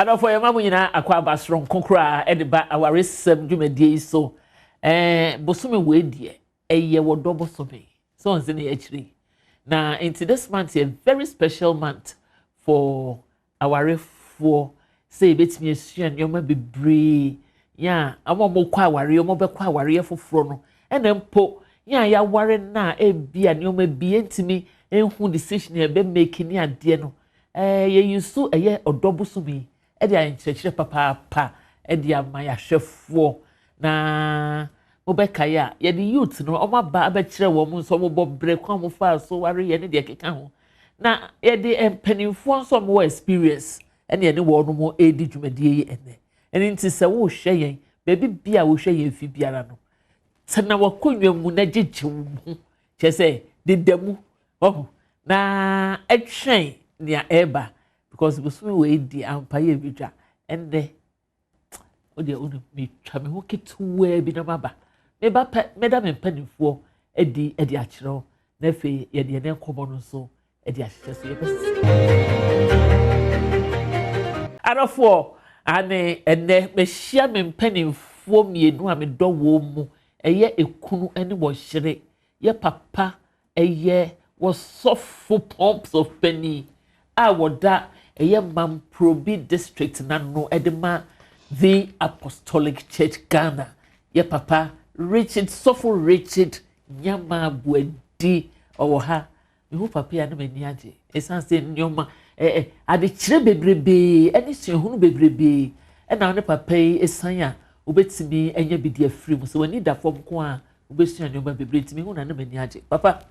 Adɔfoɔ yɛma mo nyinaa akwaaba soronko koraa de ba awaresɛm dwumadie yi so. Ɛɛ bosome wei deɛ ɛyɛ wɔdɔ bosome. So ɔnse ne akyiri. Na nti this month yɛ very special month for awarefoɔ sɛ yɛbɛtumi asua nneɛma bebree yɛn a wɔn a wɔkɔ awareɛ wɔn bɛkɔ awareɛ foforɔ no ɛna mpo yɛn a yɛaware no a ebi a nneɛma bi yɛntumi nhu decision a yɛbɛ make ne adeɛ no ɛɛ yɛyi so ɛyɛ ɔdɔ bosom yi ɛde ayɛ nkyerɛkyerɛ papaapa ɛde ama yɛahwɛfoɔ na mobɛkae a yɛde youth no wɔn aba abɛkyerɛ wɔn nso wɔn bɔ brɛ kwan wɔn fa so ware yɛ ne deɛ ɛkeka ho Na yɛde mpanimfoɔ nso a wɔwɔ experience ɛne yɛne wɔn redi dwumadie yi ɛnɛ. Ɛno nti sɛ wohwɛ yɛn, baabi bia a wohwɛ yɛn fi biara no, tena w'akonnwa mu na gyegye wo ho, kyerɛ sɛ deda mu, ɔho, na ɛtwɛn nea ɛreba because bosome wei di ampa yɛ bi dwa ɛnnɛ. Wo deɛ wonim, metwa me ho ketewaa bi na maba. Meba pɛ, mɛda me mpanimfoɔ adi de akyerɛ wo, na afei yɛde yɛn nkɔmmɔ no nso de ahyehyɛ so. Yɛbɛsesa. Adɔfoɔ, ane ɛnnɛ mahyia me mpanimfoɔ mmienu a medɔ wɔn mu, ɛyɛ ekunu ne wɔyere, yɛ papa Ɛyɛ wɔsɔfo Pumps of panin a wɔda ɛyɛ Mamprobi District n'ano de ma The Apostolic Church Ghana yɛ papa Richard Sɔfo Richard Nyama Boadi ɔwɔ ha. Mehu papa yi a na m'ani agye ɛsiane sɛ nneɛma ɛɛ adekyerɛ bebrebee ɛne suahunu bebrebee ɛna ɔne papa yi esan a wobɛtumi anya bi de afiri mu sɛ w'ani da fam nko a Wobɛsua nneɛma bebree nti mehu na na m'ani agye. Papa,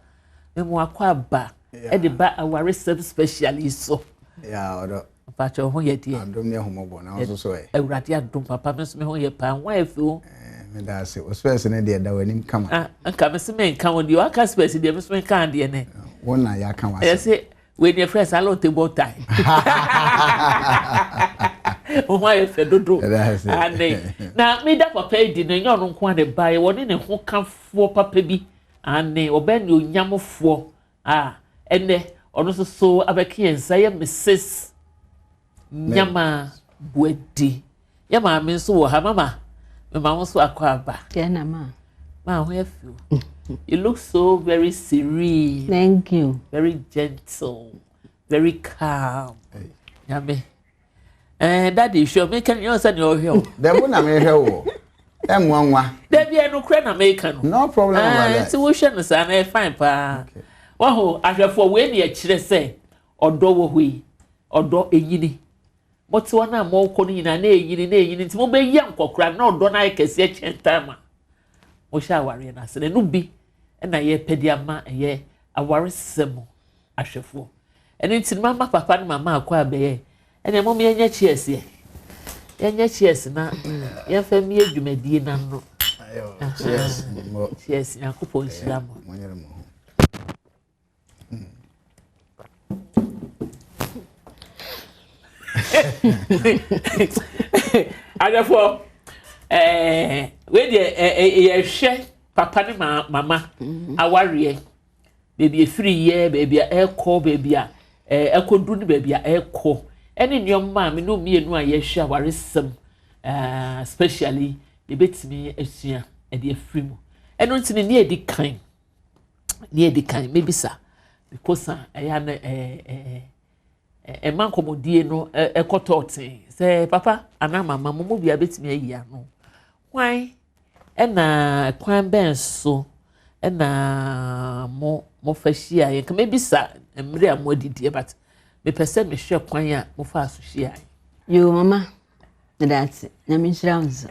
mema wakɔ aba de ba awaresɛm special yi so. Mpakyɛ wo ho yɛ deɛ. Adom ne ahomɔbɔ na nso so ɛ. Awurade adom papa me nso me ho yɛ paa ho ayɛ fɛ o. Eh, meda ase. O spɛs no deɛ da w'anim kama. Ah, nka me se menka wo deɛ waka spɛs deɛ me nso menka adeɛ nɛ. Wo na yɛaka w'asɛm. Ɛsɛ Wei deɛ frɛ saa lɔte bɔ tae. Wo ho ayɛ fɛ dodo. Ane. Na meda papa yi di no ɛnyɛ ɔno nko a ne ba yɛ wɔne ne ho kafoɔ papa bi. Ane ɔbɛn ne onyamfoɔ a ɛnɛ ɔno nso so abɛka yɛn nsa yɛ Mrs. Nyama Boadi. Yɛ maame nso wɔ ha mama. Mema wo nso akɔ aba. Yɛ na ma. Ma ho yɛ feel. You look so very serene. Thank you. Very gentle. Very calm. Hey. Nyame. Eh, daddy, sure. Me can you send your hill? Dɛm na mehwɛ wo. Ɛnwanwa. Dabi ɛnokorɛ na meka no. No problem about that. Nti wohwɛ no saa na ɛyɛ fine paa. Waho ahwɛfoɔ wei ne ɛkyerɛ sɛ ɔdɔ wɔ hɔ yi. Ɔdɔ ɛnyini. Mote hɔ no a morekɔ no nyinaa na ɛrenyini na ɛrenyini nti mobɛyɛ nkɔkora na ɔdɔ no ayɛ kɛseɛ kyɛn time a mohyɛ awareɛ no ase no. Ɛno bi na yɛpɛ de ama ɛyɛ awaresɛm ahwɛfoɔ. Ɛno nti no mama papa ne mama akɔ abɛyɛ ɛnna mom yɛnyɛ cheers yɛ yɛnyɛ cheers na yɛmfa mmie dwumadie no ano. Cheers. Cheers Nyankopɔn nhyira mo. Adwɛfoɔ ɛɛ wei deɛ ɛɛ yɛhwɛ papa ne ma mama mm-hmm. awareɛ beebi efiri yɛ beebi a ɛkɔ beebi a ɛɛ ɛkɔdu ne beebi a ɛkɔ ɛne nneɛma a mene mmienu a yɛhwɛ awaresɛm ɛɛ specially yɛbɛtumi asua ɛde afiri mu ɛno nti ne nea edi kan. Nea edi kan, mebisa because a ɛyɛ a na ɛɛ ɛma nkɔmmɔdie no ɛkɔ tɔɔten sɛ papa anaa mama mo mu bia bɛtumi ayi ano. Hwan ɛna kwan bɛn so ɛna mo mofa hyiaeɛ? Nka mebisa mmerɛ a mo adidiɛ but mepɛ sɛ mehwɛ kwan a mofaa so hyiaeɛ. Yoo mama, meda ase. Nyame nhyira wo nso.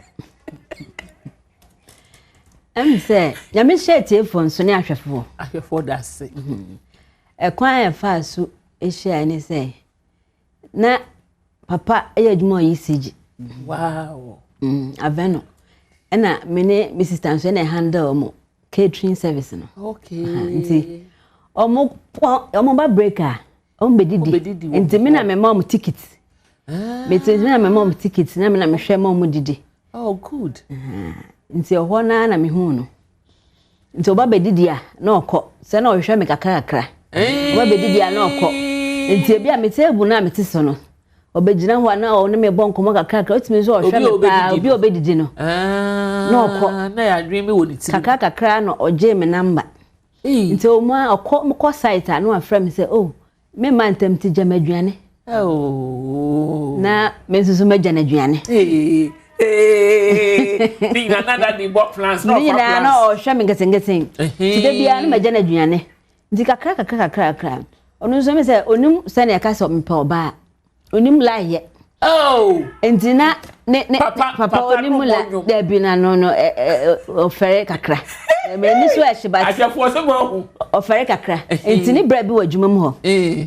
Ɛm sɛ Nyame hyɛ atiefoɔ nso ne ahwɛfoɔ. Ahwɛfoɔ da ase. Mhm. Ɛkwan a ɛfaa so hyiae ne sɛ na papa yɛ adwuma wɔ ECG. Wow. Mm, Aveno. Ɛna me ne me sister nso ɛna handle wɔn catering service no. Okay. Nti wɔn wɔn ba break a wɔn bɛdidi. Nti me na me ma wɔn ticket. Ah. Me ti me na me ma wɔn ticket na me na mehwɛ ma wɔn didi. Oh, good. Nti ɛhɔ no ara na mehuu no. Nti ɔba bɛdidi a na ɔkɔ. Sɛ na ɔhwehwɛ me kakra kakra. Ɔba bɛdidi a na ɔkɔ. Nti ebi a me table no a mete so no, Ɔbɛgyina hɔ a na ɔne me bɔ nkɔmmɔ kakrakra, wotumi nso ɔhwɛ me paa, obi a ɔbɛdidi no. Ah, na ɔkɔ. Na yɛ adwene bi wɔ ne tirim. Kakra kakra na ɔgyee me namba. Nti ɔmo a ɔkɔ mokɔ site a na wafrɛ me sɛ oh me mma ntɛm nti gya me aduane. Oh. Na me nso so magya no aduane. Ne nyinaa na dadi bɔ plans na ɔfa plans. Ne nyinaa na ɔhwɛ me nketenkete. Nti da biara na magya no aduane. Nti kakra kakra kakra kakra ɔno nso mi sɛ onim sɛnea ɛka sɛ mepɛ ɔbaa onim lie yɛ. Oh. Nti na ne ne papa papa onim la dabi na no no ɛ ɛ ɔfɛre kakra. M'ani so ɛhye ba. Ahwɛfoɔ sɛ mo ahu. Ɔfɛre kakra. Nti ne bra bi wɔ adwuma mu hɔ.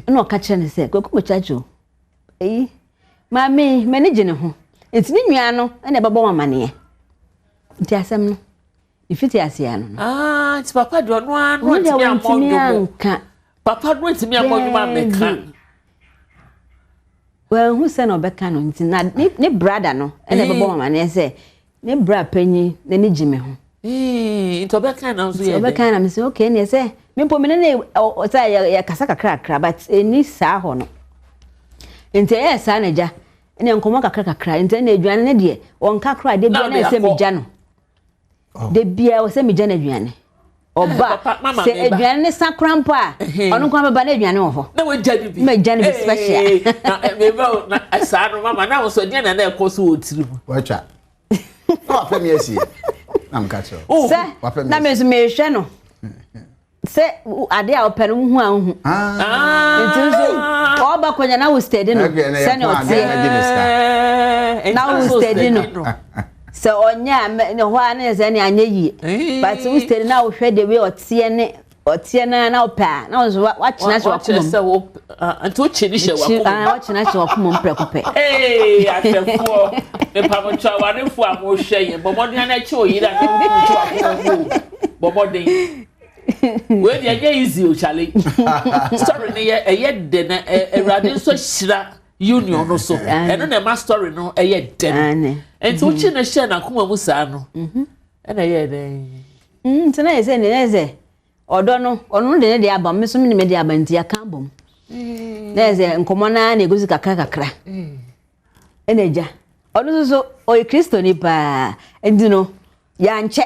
Ɛna ɔka kyerɛ ne sɛ Kwaku Muchacho eyi maame m'ani gye ne ho. Nti ne nua no ɛna ɛbɛbɔ wɔn amaneɛ. Nti asɛm no. Mfiti aseɛ ano no. Ah, nti papa deɛ ɔno ara no ntumi ammɔ nnwom. Papa no ntumi ammɔ nnwom ammɛka. Wɔahu sɛ na ɔbɛka no nti na ne ne brada no ɛna ɛbɛbɔ wɔn amaneɛ sɛ ne bra panyin n'ani gye me ho. Nti ɔbɛka na nso yɛ dɛ. Ɔbɛka na me sɛ okay neɛ sɛ me mpo me ne ne sɛ yɛ yɛkasa kakrakra but ɛni saa hɔ no. Nti ɛyɛ saa na gya ɛna nkɔmɔ kakra kakra nti ɛna aduane ne deɛ wɔnka koraa de bia na ɛsɛ megya no. Oh. Da biara wɔ sɛ megya no aduane. Ɔba sɛ aduane ne sa kora mpo a ɔno nko abɛba na aduane wɔ hɔ. Na wagya no bi. Na magya no bi special. Na meba o na saa no mama na nso ɛdeɛ na na ɛkɔ so wɔ tiri mu. Watwa. Na wapɛ mi asie. Na mka kyerɛ. Sɛ na me nso mehwɛ no. Sɛ ade a ɔpɛ no wohu a wohu. Ah. Nti nso ɔba kwanya na wo steady no sɛnea ɔteɛ. Na wo steady no. Sɛ ɔnyɛ a ne hɔ a ne sɛ ne anyɛ yie. But wo steady na wohwɛ the way ɔteɛ ne ɔteɛ na na wopɛ a na wo nso wakyena hyɛ wakoma mu. Nti wokye ne hyɛ wakoma mu. Wakyena hyɛ wakoma mu prɛko pɛ. Ee ahwɛfoɔ mepamotɔ awarefoɔ a mohwɛ yɛn bɔ mmɔden na ɛkyɛ oyere a na wokunu kyɛ wakoma mu o bɔ mmɔden. Wei deɛ ɛnyɛ easy o chale. Story no yɛ ɛyɛ dɛ na Awurade nso ahyira union no so. Ɛno na ɛma story no ɛyɛ dɛ no. Nti wokyi no hyɛ n'akoma mu saa no. Ɛna ɛyɛ dɛn? Nti na yɛ sɛ ne yɛ sɛ ɔdɔ no ɔno de ne de aba me nso me de me de aba nti yɛaka abom. Na yɛ sɛ nkɔmmɔ no ara na ɛkɔsi kakra kakra. Ɛna agya ɔno nso so ɔyɛ Kristoni paa nti no yɛankyɛ.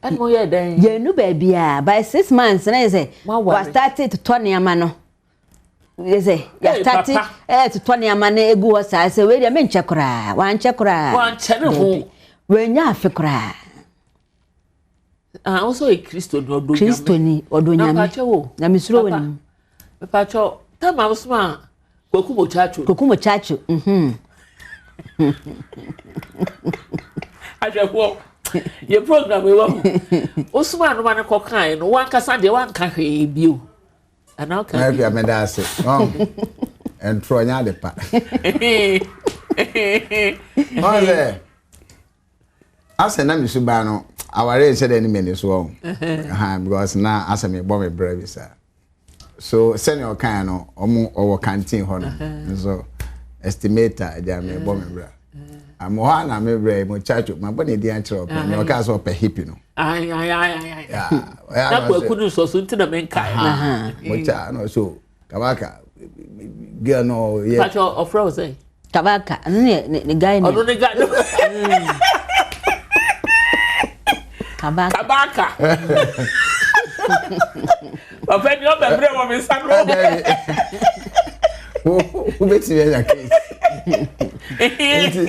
Ɛna mo yɛ dɛn? Yɛn nu baabiara by 6 months na yɛ sɛ wastate totɔ nneɛma no yɛ sɛ yɛastate ɛɛ totɔ nneɛma no egu hɔ saa sɛ wei deɛ menkyɛ koraa wankyɛ koraa. Wankyɛ ne ho. Wanya afe koraa. Ah, wosɛ ɔyɛ Kristoni ɔdɔ nyame. Kristoni ɔdɔ nyame. Na mpakyɛ wo. Nyame suro wɔ ne mu. Mpakyɛ tama wosoma Kwaku Mochacho. Kwaku Mochacho. Mhm. Ahwɛfoɔ yɛ program yi wahu. Wosoma anoma no kɔkae no wankasa deɛ wanka hwee bio. Anaa ɔka bi. Ɛfia meda ase. Ntorɔ nyɛ ade pa. Ɔn sɛ asɛ na me suban no aware nhyɛ dɛ ne m'ani so ɔn. Because na asɛ mebɔ me brɛ bi saa. So sɛnea ɔkae no ɔmo ɔwɔ canteen hɔ no nso estimator agya me bɔ me bra mo hɔ a na me brɛ mo chacho ma bɔ ne din akyerɛ ɔpɛ nea ɔkaa sɛ ɔpɛ hippie no. Na kwaku no nsɔ so nti na menkae. Mo cha no so kabaka girl no yɛ. Pacho ɔfrɛ wo sɛn? Kabaka ɛno ne ne guy name. Ɔno ne guy name. Kabaka. Kabaka. Papa ni ɔbɛ brɛ wɔ mi nsa no. Wobɛtumi anya case. Nti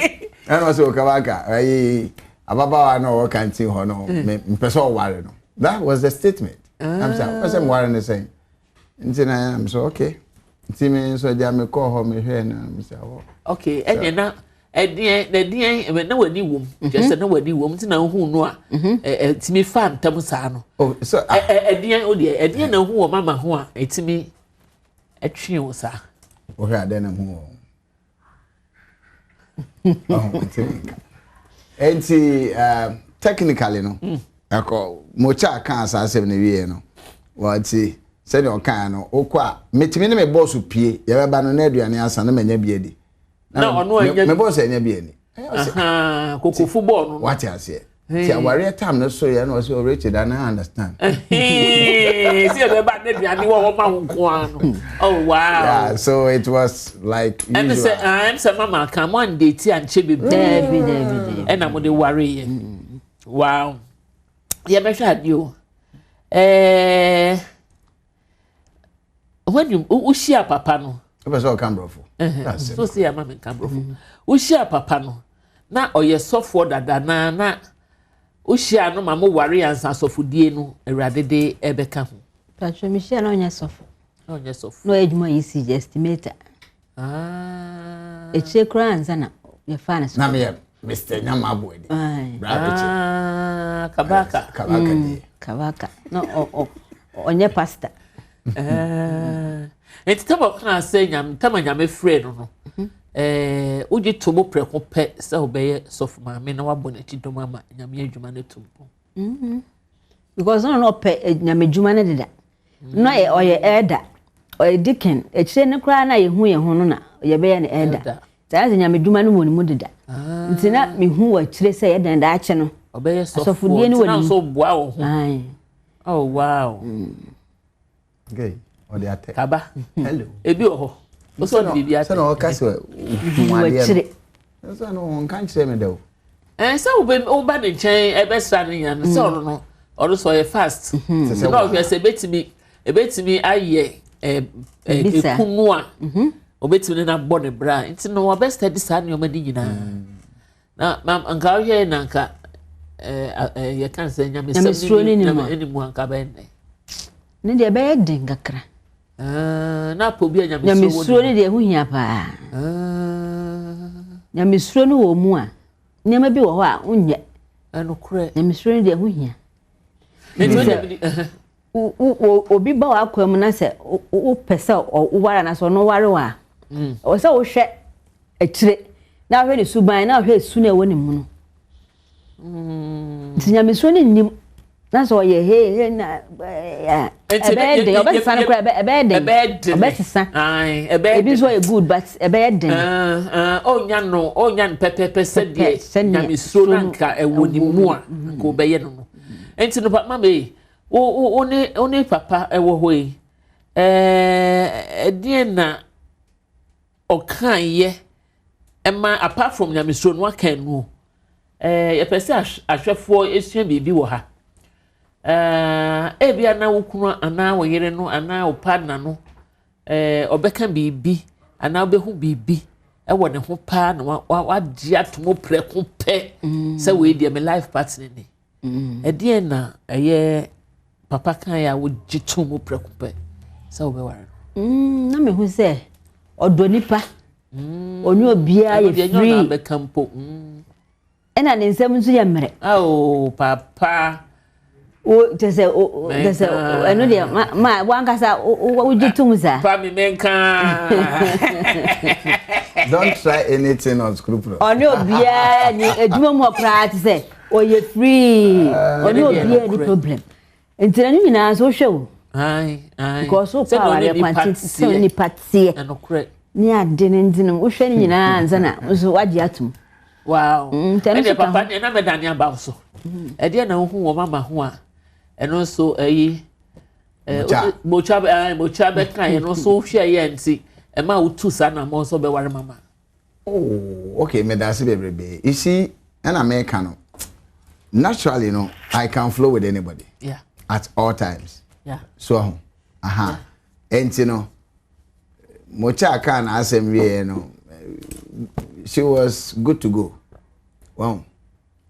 ɛna ɔsɛ o kabaka ayi ababaawa na ɔwɔ kantin hɔ no mpɛ sɛ ɔware no. That was the statement. I'm saying, ɔpɛ sɛ mware no sɛn. Nti na I'm so okay. Nti me nso agya me kɔɔ hɔ mehwɛɛ no me sɛ wɔ. Okay, ɛnneɛ na ɛdeɛn na ɛdeɛn na w'ani wom kyerɛ sɛ na w'ani wom nti na wohu no a ɛtumi fa ntam saa no. Oh, so ah. Ɛdeɛn o deɛ ɛdeɛn na wohu wɔ mama ho a ɛtumi ɛtwe wo saa. Wohwɛ adɛn na hu wɔ ho. Nti technically no ɛkɔ mocha kaa saa asɛm no wieɛ no wɔte sɛdeɛ ɔkaa no wokɔ a metumi ne me bɔɔso pie yɛbɛba no na aduane asa na manya bi adi na ɔno anya me bɔɔso anya bi ani kokofo bɔɔ no wate aseɛ. Ti awareɛ tam no so yɛ na ɔsɛ oh Richard I now understand. Si ɛbɛba ne aduane wɔ hɔ ma wo nko ara no. Oh wow. Yeah, so it was like usual. Ɛne sɛ ɛne sɛ mama kan mo andate ankyɛ bebree. Daabi daabi daabi. Ɛna mo de ware yɛ. Wow. Yɛbɛhwɛ adeɛ o. Ɛɛ. When you wohyia papa no. Wopɛ sɛ ɔka mborɔfo. So sɛ yɛ ama me nka mborɔfo. Wohyia papa no na ɔyɛ sɔfoɔ dada na na wohyia no ma mo ware ansa asɔfodie no awurade de ɛbɛka ho. Patro mehyia na ɔnyɛ sɔfo. Na ɔnyɛ sɔfo. Na ɔyɛ adwuma ECG estimator. Ah. Ekyire koraa ansa na yɛfaa no sɔfo. Na meyɛ Mr. Nyama Aboadi. Bra Richard. Ah, Kabaka. Kabaka deɛ. Kabaka. Na ɔnyɛ pastor. Nti tama ɔkaa sɛ nyame tama nyame frɛ no no ɛɛ wogye to mu prɛko pɛ sɛ wobɛyɛ sɔfo maame na wabɔ n'akyi dɔm ama nyame adwuma no to mpɔn. Because ɔno na ɔpɛ nyame adwuma no deda. Na ɔyɛ elder, ɔyɛ deacon. Akyire no koraa na yɛhu yɛn ho no na yɛbɛyɛ no elder. Saa sɛ nyame adwuma no wɔ ne mu deda. Nti na mehu wɔ akyire sɛ yɛdan daakye no. Ɔbɛyɛ sɔfoɔ Asɔfodie no wɔ nti na ne mu. nso boa wo ho. Aye. Oh wow. Okay, ɔde atɛ. Kaba. Hello. Ebi wɔ hɔ. Wosɛ ɔde biribi atɛ. Sɛ na ɔka sɛ ohun adeɛ no. Sɛ na ɔnka nkyerɛ me dɛ o. Ɛn sɛ wobe woba ne nkyɛn ɛbɛsra ne nya no sɛ ɔno no ɔno sɛ ɔyɛ fast. Sɛ Na ɔhwɛ sɛ ebetumi ebetumi ayɛ ɛ ɛ Bisa. ekunu a obetumi ne no abɔ ne bra nti no ɔbɛ study saa nneɛma no nyinaa. Na ma nka ɔhwɛ na nka ɛɛ ɛ yɛka sɛ nyamesɛm Nyamesuro ne ne mu a. ne mu anka bɛyɛ nnɛ. Ne deɛ ɛbɛyɛ den kakra. Ɛɛ na apɔ bi a nyamesuro wɔ Nyamesuro ne ne mu. deɛ ɛho hia paa. Ɛɛ Nyamesuro no wɔ mu a nneɛma bi wɔ hɔ a wonyɛ. ɛnokorɛ. Nyamesuro no deɛ ɛho hia. Nti Sɛ- wo nyame Obi ba w'akwan mu na sɛ wopɛ sɛ woware anaasɛ ɔno ware wo a, ɛwɔ sɛ wohwɛ akyire na wohwɛ ne suban na wohwɛ su no a ɛwɔ ne mu no. Nti nyamesuro no nnim na sɛ ɔyɛ hei hei na ɛbɛyɛ den ɔbɛsesa no koraa ɛbɛyɛ den ɔbɛsesa ebi nso ɔyɛ good but ɛbɛyɛ den. Ɔnya no ɔnya no pɛpɛpɛ sɛdeɛ nyamesuro no anka ɛwɔ ne mu a nka ɔbɛyɛ no no. Nti no mama yi wo wo wo ne wo ne papa ɛwɔ hɔ yi ɛɛ ɛdeɛn na ɔkaeɛ ɛma apart from nyamesuro no aka nu ɛɛ yɛpɛ sɛ ahwɛfoɔ esua biribi wɔ ha ɛɛ ebia na wo kunu anaa wo yere no anaa wo partner no ɛɛ ɔbɛka biribi anaa ɔbɛhu biribi ɛwɔ ne ho paa na wa wa wagye ato mu prɛko pɛ sɛ wei deɛ me life partner ni. Ɛdeɛn na ɛyɛ papa kan a wogye to mu prɛko pɛ sɛ wobɛware no? Na mehu sɛ ɔdɔ nipa. Ɔne obiara yɛ free. Bɛka mpo. Ɛna ne nsɛm nso yɛ mmerɛ. Oh, papa. Wo kyɛ sɛ kyɛ sɛ ɛno deɛ ma ma wankasa wogye tom saa. Pa mi menka. Don't try anything on scrupulous. Ɔne obiara ni adwuma mu hɔ koraa te sɛ ɔyɛ free. Ɔne obiara ni problem. Nti na ne nyinaa nso wohwɛ o. Because wokɔ awareɛ kwan te sɛ nipa teɛ. Ne ade no nti no wohwɛ ne nyinaa ansa na nso wagye atom. Wow. Nti ɛno Ɛdeɛ nso ka papa ho. deɛ na mɛdane aba wo so. Ɛdeɛ na wohu wɔ mama ho a ɛno nso ɛyi Mokya. mokya mokya bɛka ɛno nso wohwɛ yɛ nti ɛma wotu saa na mo nso bɛware mama. Oh, okay, me dase bebrebe. You see, ɛna meka no. Naturally, no, I can flow with anybody. At all times. So, aha. Enti no, mocha ka na asɛm wie no, she was good to go. Well,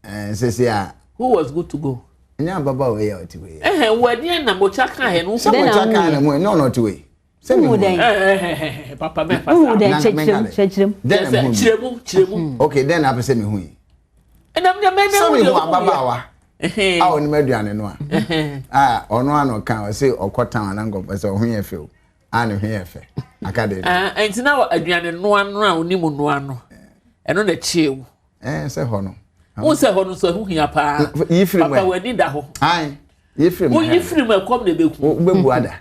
sɛ a. Who was good to go? Nya ababa wei a ɔte wei. Ɛhɛn wɔ ɛdeɛ na mocha ka hɛ no. Sɛ Dɛn na mocha ka wohu na mu, ɛnyɛ ɔno ɔte wei. Sɛ Wohu mehu dɛn? no. Ɛhɛhɛhɛ papa mɛ fa Wohu saa. dɛn Na- kyerɛkyerɛm menka dɛ. kyerɛkyerɛm. Dɛn na Kyerɛ sɛ mehu bi? kyerɛ mu kyerɛ mu. Okay, dɛn na apɛ sɛ mehu yi? Ɛnam deɛ mɛ Sɛ mɛ mehu ababaawa a ɔnim aduane no a, a ɔno ano ka ɔse ɔkɔ town ana nkɔpɛ sɛ ɔho yɛ fɛ o, a ne ho yɛ fɛ. Aka de. Nti na aduane noa no a onim noa no ɛno na kyee wo. Ɛɛ sɛ hɔ no. Wo sɛ hɔ no nso ɛho hia paa. Yi firi mu Papa ɛ. w'ani da hɔ. Ae, yi firi mu. Woyi firi mu ɛkɔm na ebeku. Wobɛbu ada.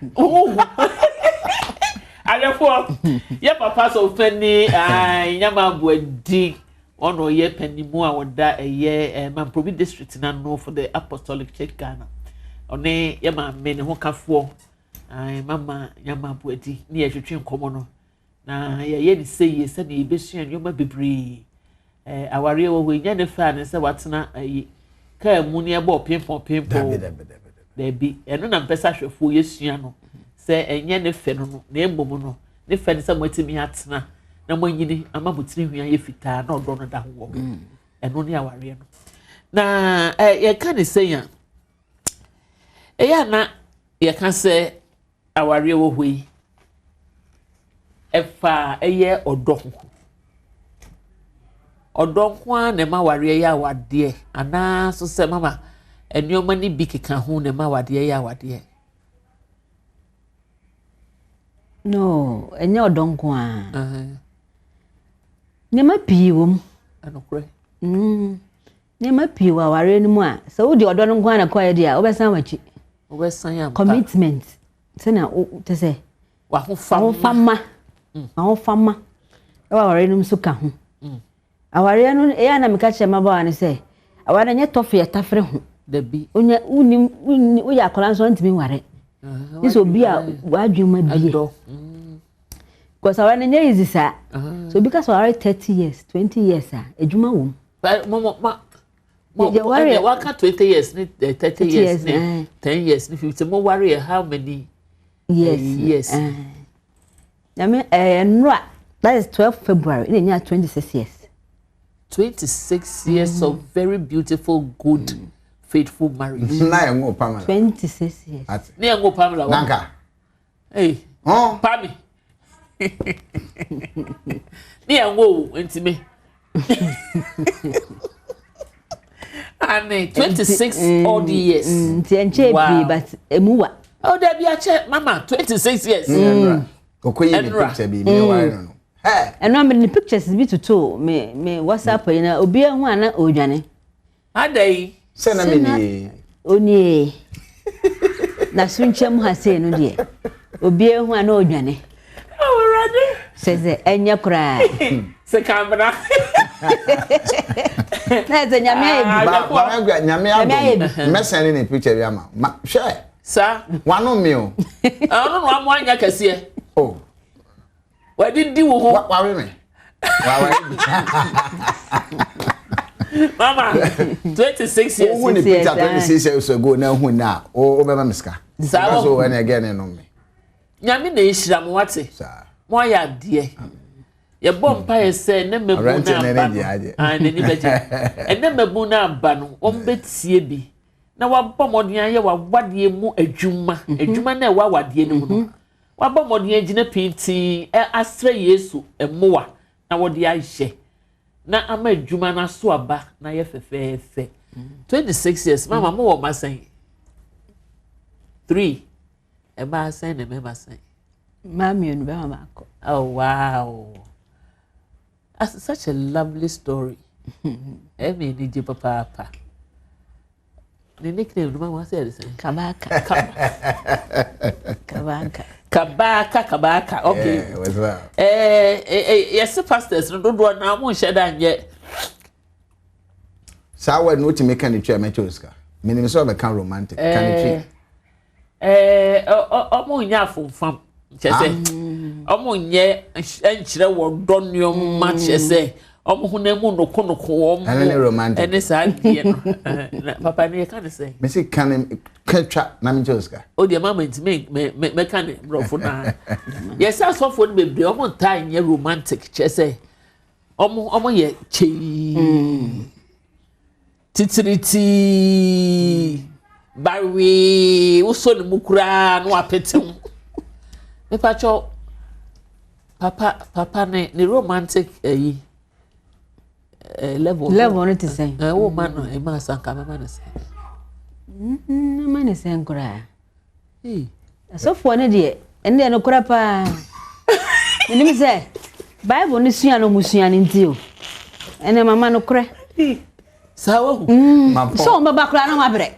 Ahwɛfoɔ yɛ papa sɛ ɔfani nyama aboadi. Ɔna ɔyɛ panimu a ɔda ɛyɛ eh, Mamprobi district n'ano for the Apostolic Church Ghana. Ɔne yɛ maame ne ho kafoɔ, mama Nyama Boadi ne yɛtwetwe nkɔmmɔ no. Na yɛyɛ ne sɛ yie sɛdeɛ yɛbɛsua nneɛma bebree. Eh, awareɛ wɔ hɔ yi, nyɛ ne fɛ a ne sɛ watena ayi kaa mu ne ɛbɔ pimpɔn pimpɔn. Dabi, ɛno na mpɛ sɛ ahwɛfoɔ yɛsua no sɛ ɛnyɛ ne fɛ no no, na mmom no ne fɛ ne sɛ moatumi atena na moanyini ama mo tiri hwi ayɛ fitaa na ɔdɔ no da ho wɔ hɔ. Mm. Ɛno ne awareɛ no. Na eh, yɛka ne sɛn a, ɛyɛ a na yɛka sɛ Awareɛ wɔ hɔ yi, ɛfa ɛyɛ ɔdɔ ho. Ɔdɔ nko ara na ɛma awareɛ yɛ awadeɛ anaa nso sɛ mama nneɛma no bi keka ho na ɛma awadeɛ yɛ awadeɛ? No, ɛnyɛ ɔdɔ nko ara. Nneɛma pii wɔ mu. Ɛnokorɛ. Mm. Nneɛma pii wɔ awareɛ no mu a sɛ wode ɔdɔ no nko ara na kɔɛ deɛ a wobɛsan w'akyi. Wobɛsan ampa. Commitment sɛnea wo kyɛ sɛ. W'ahofama. Mm. W'ahofama ɛwɔ awareɛ no mu nso ka ho. Mm. Awareɛ no ɛyɛ a na meka kyerɛ mmabaawa no sɛ awareɛ no nyɛ tɔfe yɛ tafere ho. Dabi. Wonya wonim wonni woyɛ akwadaa nso ntumi nware. Ne sɛ obi a w'adwene mu abie. Ɛdɔ. Mm. Because awareɛ no nyɛ easy saa. So obi ka sɛ ɔware 30 years 20 years a adwuma wɔ mu. Mo mo ma mo ɛnna waka 20 years ne 30 years ne 10 years ne 50 mo ware yɛ how many years? Years. Nyame ɛɛ nnora that is 12 February ɛna enya 26 years. 26 years mm. of very beautiful good mm. faithful marriage. Na yɛ ngo Pamela. 26 years. Na yɛ ngo Pamela. Nanka. Hey. Oh. Pami. Ne yɛn wo nti me. Ane 26 mm, odd years. Mm, nti ɛnkyɛ pii but emu wa. Oh, dabi akyɛ mama 26 years. Mm. Okoyi ne picture bi me ware no no. Ɛno a mede ne pictures bi toto me me WhatsApp yi na obi ahu a na ɔredwane. Adɛn? Sɛ na menie. Onie. Na so nkyɛn mu ha sei no deɛ, obiara hu a na ɔdwane. Awurade. Sɛ sɛ ɛnyɛ koraa. Sɛ kambra. Na sɛ nyame ayɛ bi. Ba ba ba nyame adom. Mɛsɛn ne ne picture bi ama. Ma hwɛ. Sa. Wano mi o. Ɔno na wamo anya kɛseɛ. Oh. Wadidi wo ho. Wawe me. Waware bi. Mama, 26 years. Wohu ne picture 26 years ago na hu na o bɛma me sika. Saa so ɛna ɛgɛ ne no me. Nyame na ehyira mo wate. Mo ayɛ adeɛ. Yɛbɔ hmm. mpaeɛ sɛ ɛnɛ mmabu no aba no. Ah, n'ani bɛgye. Ɛnɛ mmabu no aba no, wɔn bɛtie bi. Na wabɔ mmɔden ayɛ wawadeɛ mu adwuma. Mhm. Adwuma no a ɛwɔ awadeɛ no mu no. Mhm. Wɔabɔ mmɔden agyina pintinn asrɛ Yesu mmoa na wɔde ayɛ na ama adwuma no aso aba na ayɛ fɛfɛɛfɛ. 26 years, mama mo wɔ mma sɛn? 3. Ɛbaa sɛn na mmarima sɛn? Mmaa mmienu, bɛrima baako. Oh wow. That's such a lovely story. Ɛmi ani gye papaapa. Ne nickname no ma wɔn asɛ ɛde sɛn. Kabaka. Kabaka. Kabaka Kabaka okay. Yeah, what's up? Eh, eh, eh, yɛse pastors no dodoɔ na wɔn nhyɛ da nyɛ. Saa word no wotumi ka ne twi a mɛkyɛ osika. Menim sɛ ɔbɛka romantic. Ka ne twi. Ɛɛ ɔmo nyɛ afomfam kyɛ sɛ ah. ɔmo nyɛ nkyerɛ wɔ dɔ nneɛma mm. kyɛ sɛ ɔmo honam mu nokonoko wɔn mo ɛne saa deɛ no papa ne yɛ ka ne sɛ. mesi ka ne ka twa na mi nkyɛn osika. o deɛ mama nti me me mɛka ne borɔfo naa yɛsɛ asɔfoɔ no bebree ɔmo ntaa nyɛ romantic kyɛ sɛ ɔmo ɔmo yɛ kyɛii. Mm. Titiritii, bawee, wosɔ ne mu koraa na wapete ho. Mepakyɛw, papa papa ne ne romantic ayi eh, eh, level. Level no te sɛn? Eh, wo ma no, ɛma asanka mɛma no sɛn? Mɛma no sɛn koraa. Asɔfoɔ no deɛ, ɛno deɛ nokorɛ paa. Menim sɛ Bible no sua no ɔmo sua no nti o. Ɛnna mama nokorɛ. Saa wahu. Sɛ wɔn bɛba koraa na wabrɛ.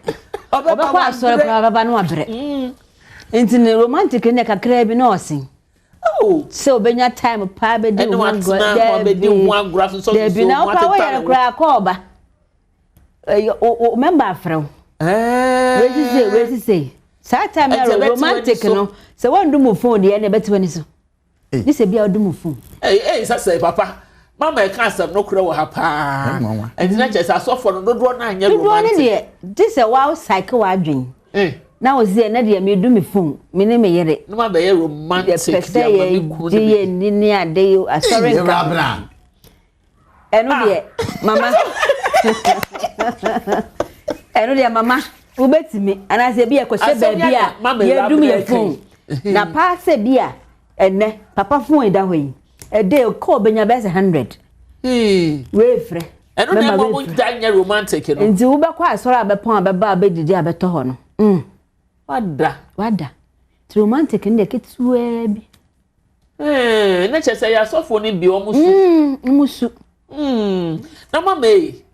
Ɔbɛkɔ asɔre koraa bɛba na wabrɛ. Nti ne romantic no deɛ kakraa bi na ɔsen. Oh. Sɛ obenya time paa bɛdi ho agorɔ. Daabi. Daabi na wokora woyɛ no koraa kɔ ɔba. O mɛmba afrɛ wo. Wei sisei wei sisei. Saa time na romantic no sɛ wɔndu mu phone deɛ na ɛbɛte w'ani so. Ne sɛ bia ɔdu mu phone. Ɛyi ɛyi sɛ sɛ papa mama ɛka asɛm no korɛ wɔ ha paa. Ɛnti na kyerɛ sɛ asɔfoɔ no dodoɔ no anyɛ romantic. Dodoɔ no deɛ gye sɛ wa psyche w'adwen. Na wo sɛ ɛnɛ deɛ medu me phone me ne me yere. Na ma bɛyɛ romantic deɛ ama me kunu ne me. Yɛpɛ sɛ yɛ ni ne ade yi asɔre nka. Ɛno ah. deɛ mama ɛno deɛ mama wobɛtumi anaasɛ bi ɛkɔhyɛ baabi a yɛdum yɛ phone na paa sɛ bi a ɛnɛ papa phone da hɔ yi ɛde kɔɔ bɛnya bɛyɛ sɛ 100 wei frɛ ɛno na ɛma mo gya nyɛ romantic no. Nti wobɛkɔ asɔre a bɛpɔn a bɛba a bɛdidi a bɛtɔ hɔ no. Mm. Wada. Wada. Nti romantic no deɛ ketewaa bi. Ɛɛ ne kyɛ sɛ yɛ asɔfoɔ no bi wɔn su. Mm, wɔn su. Mm. Na mama yi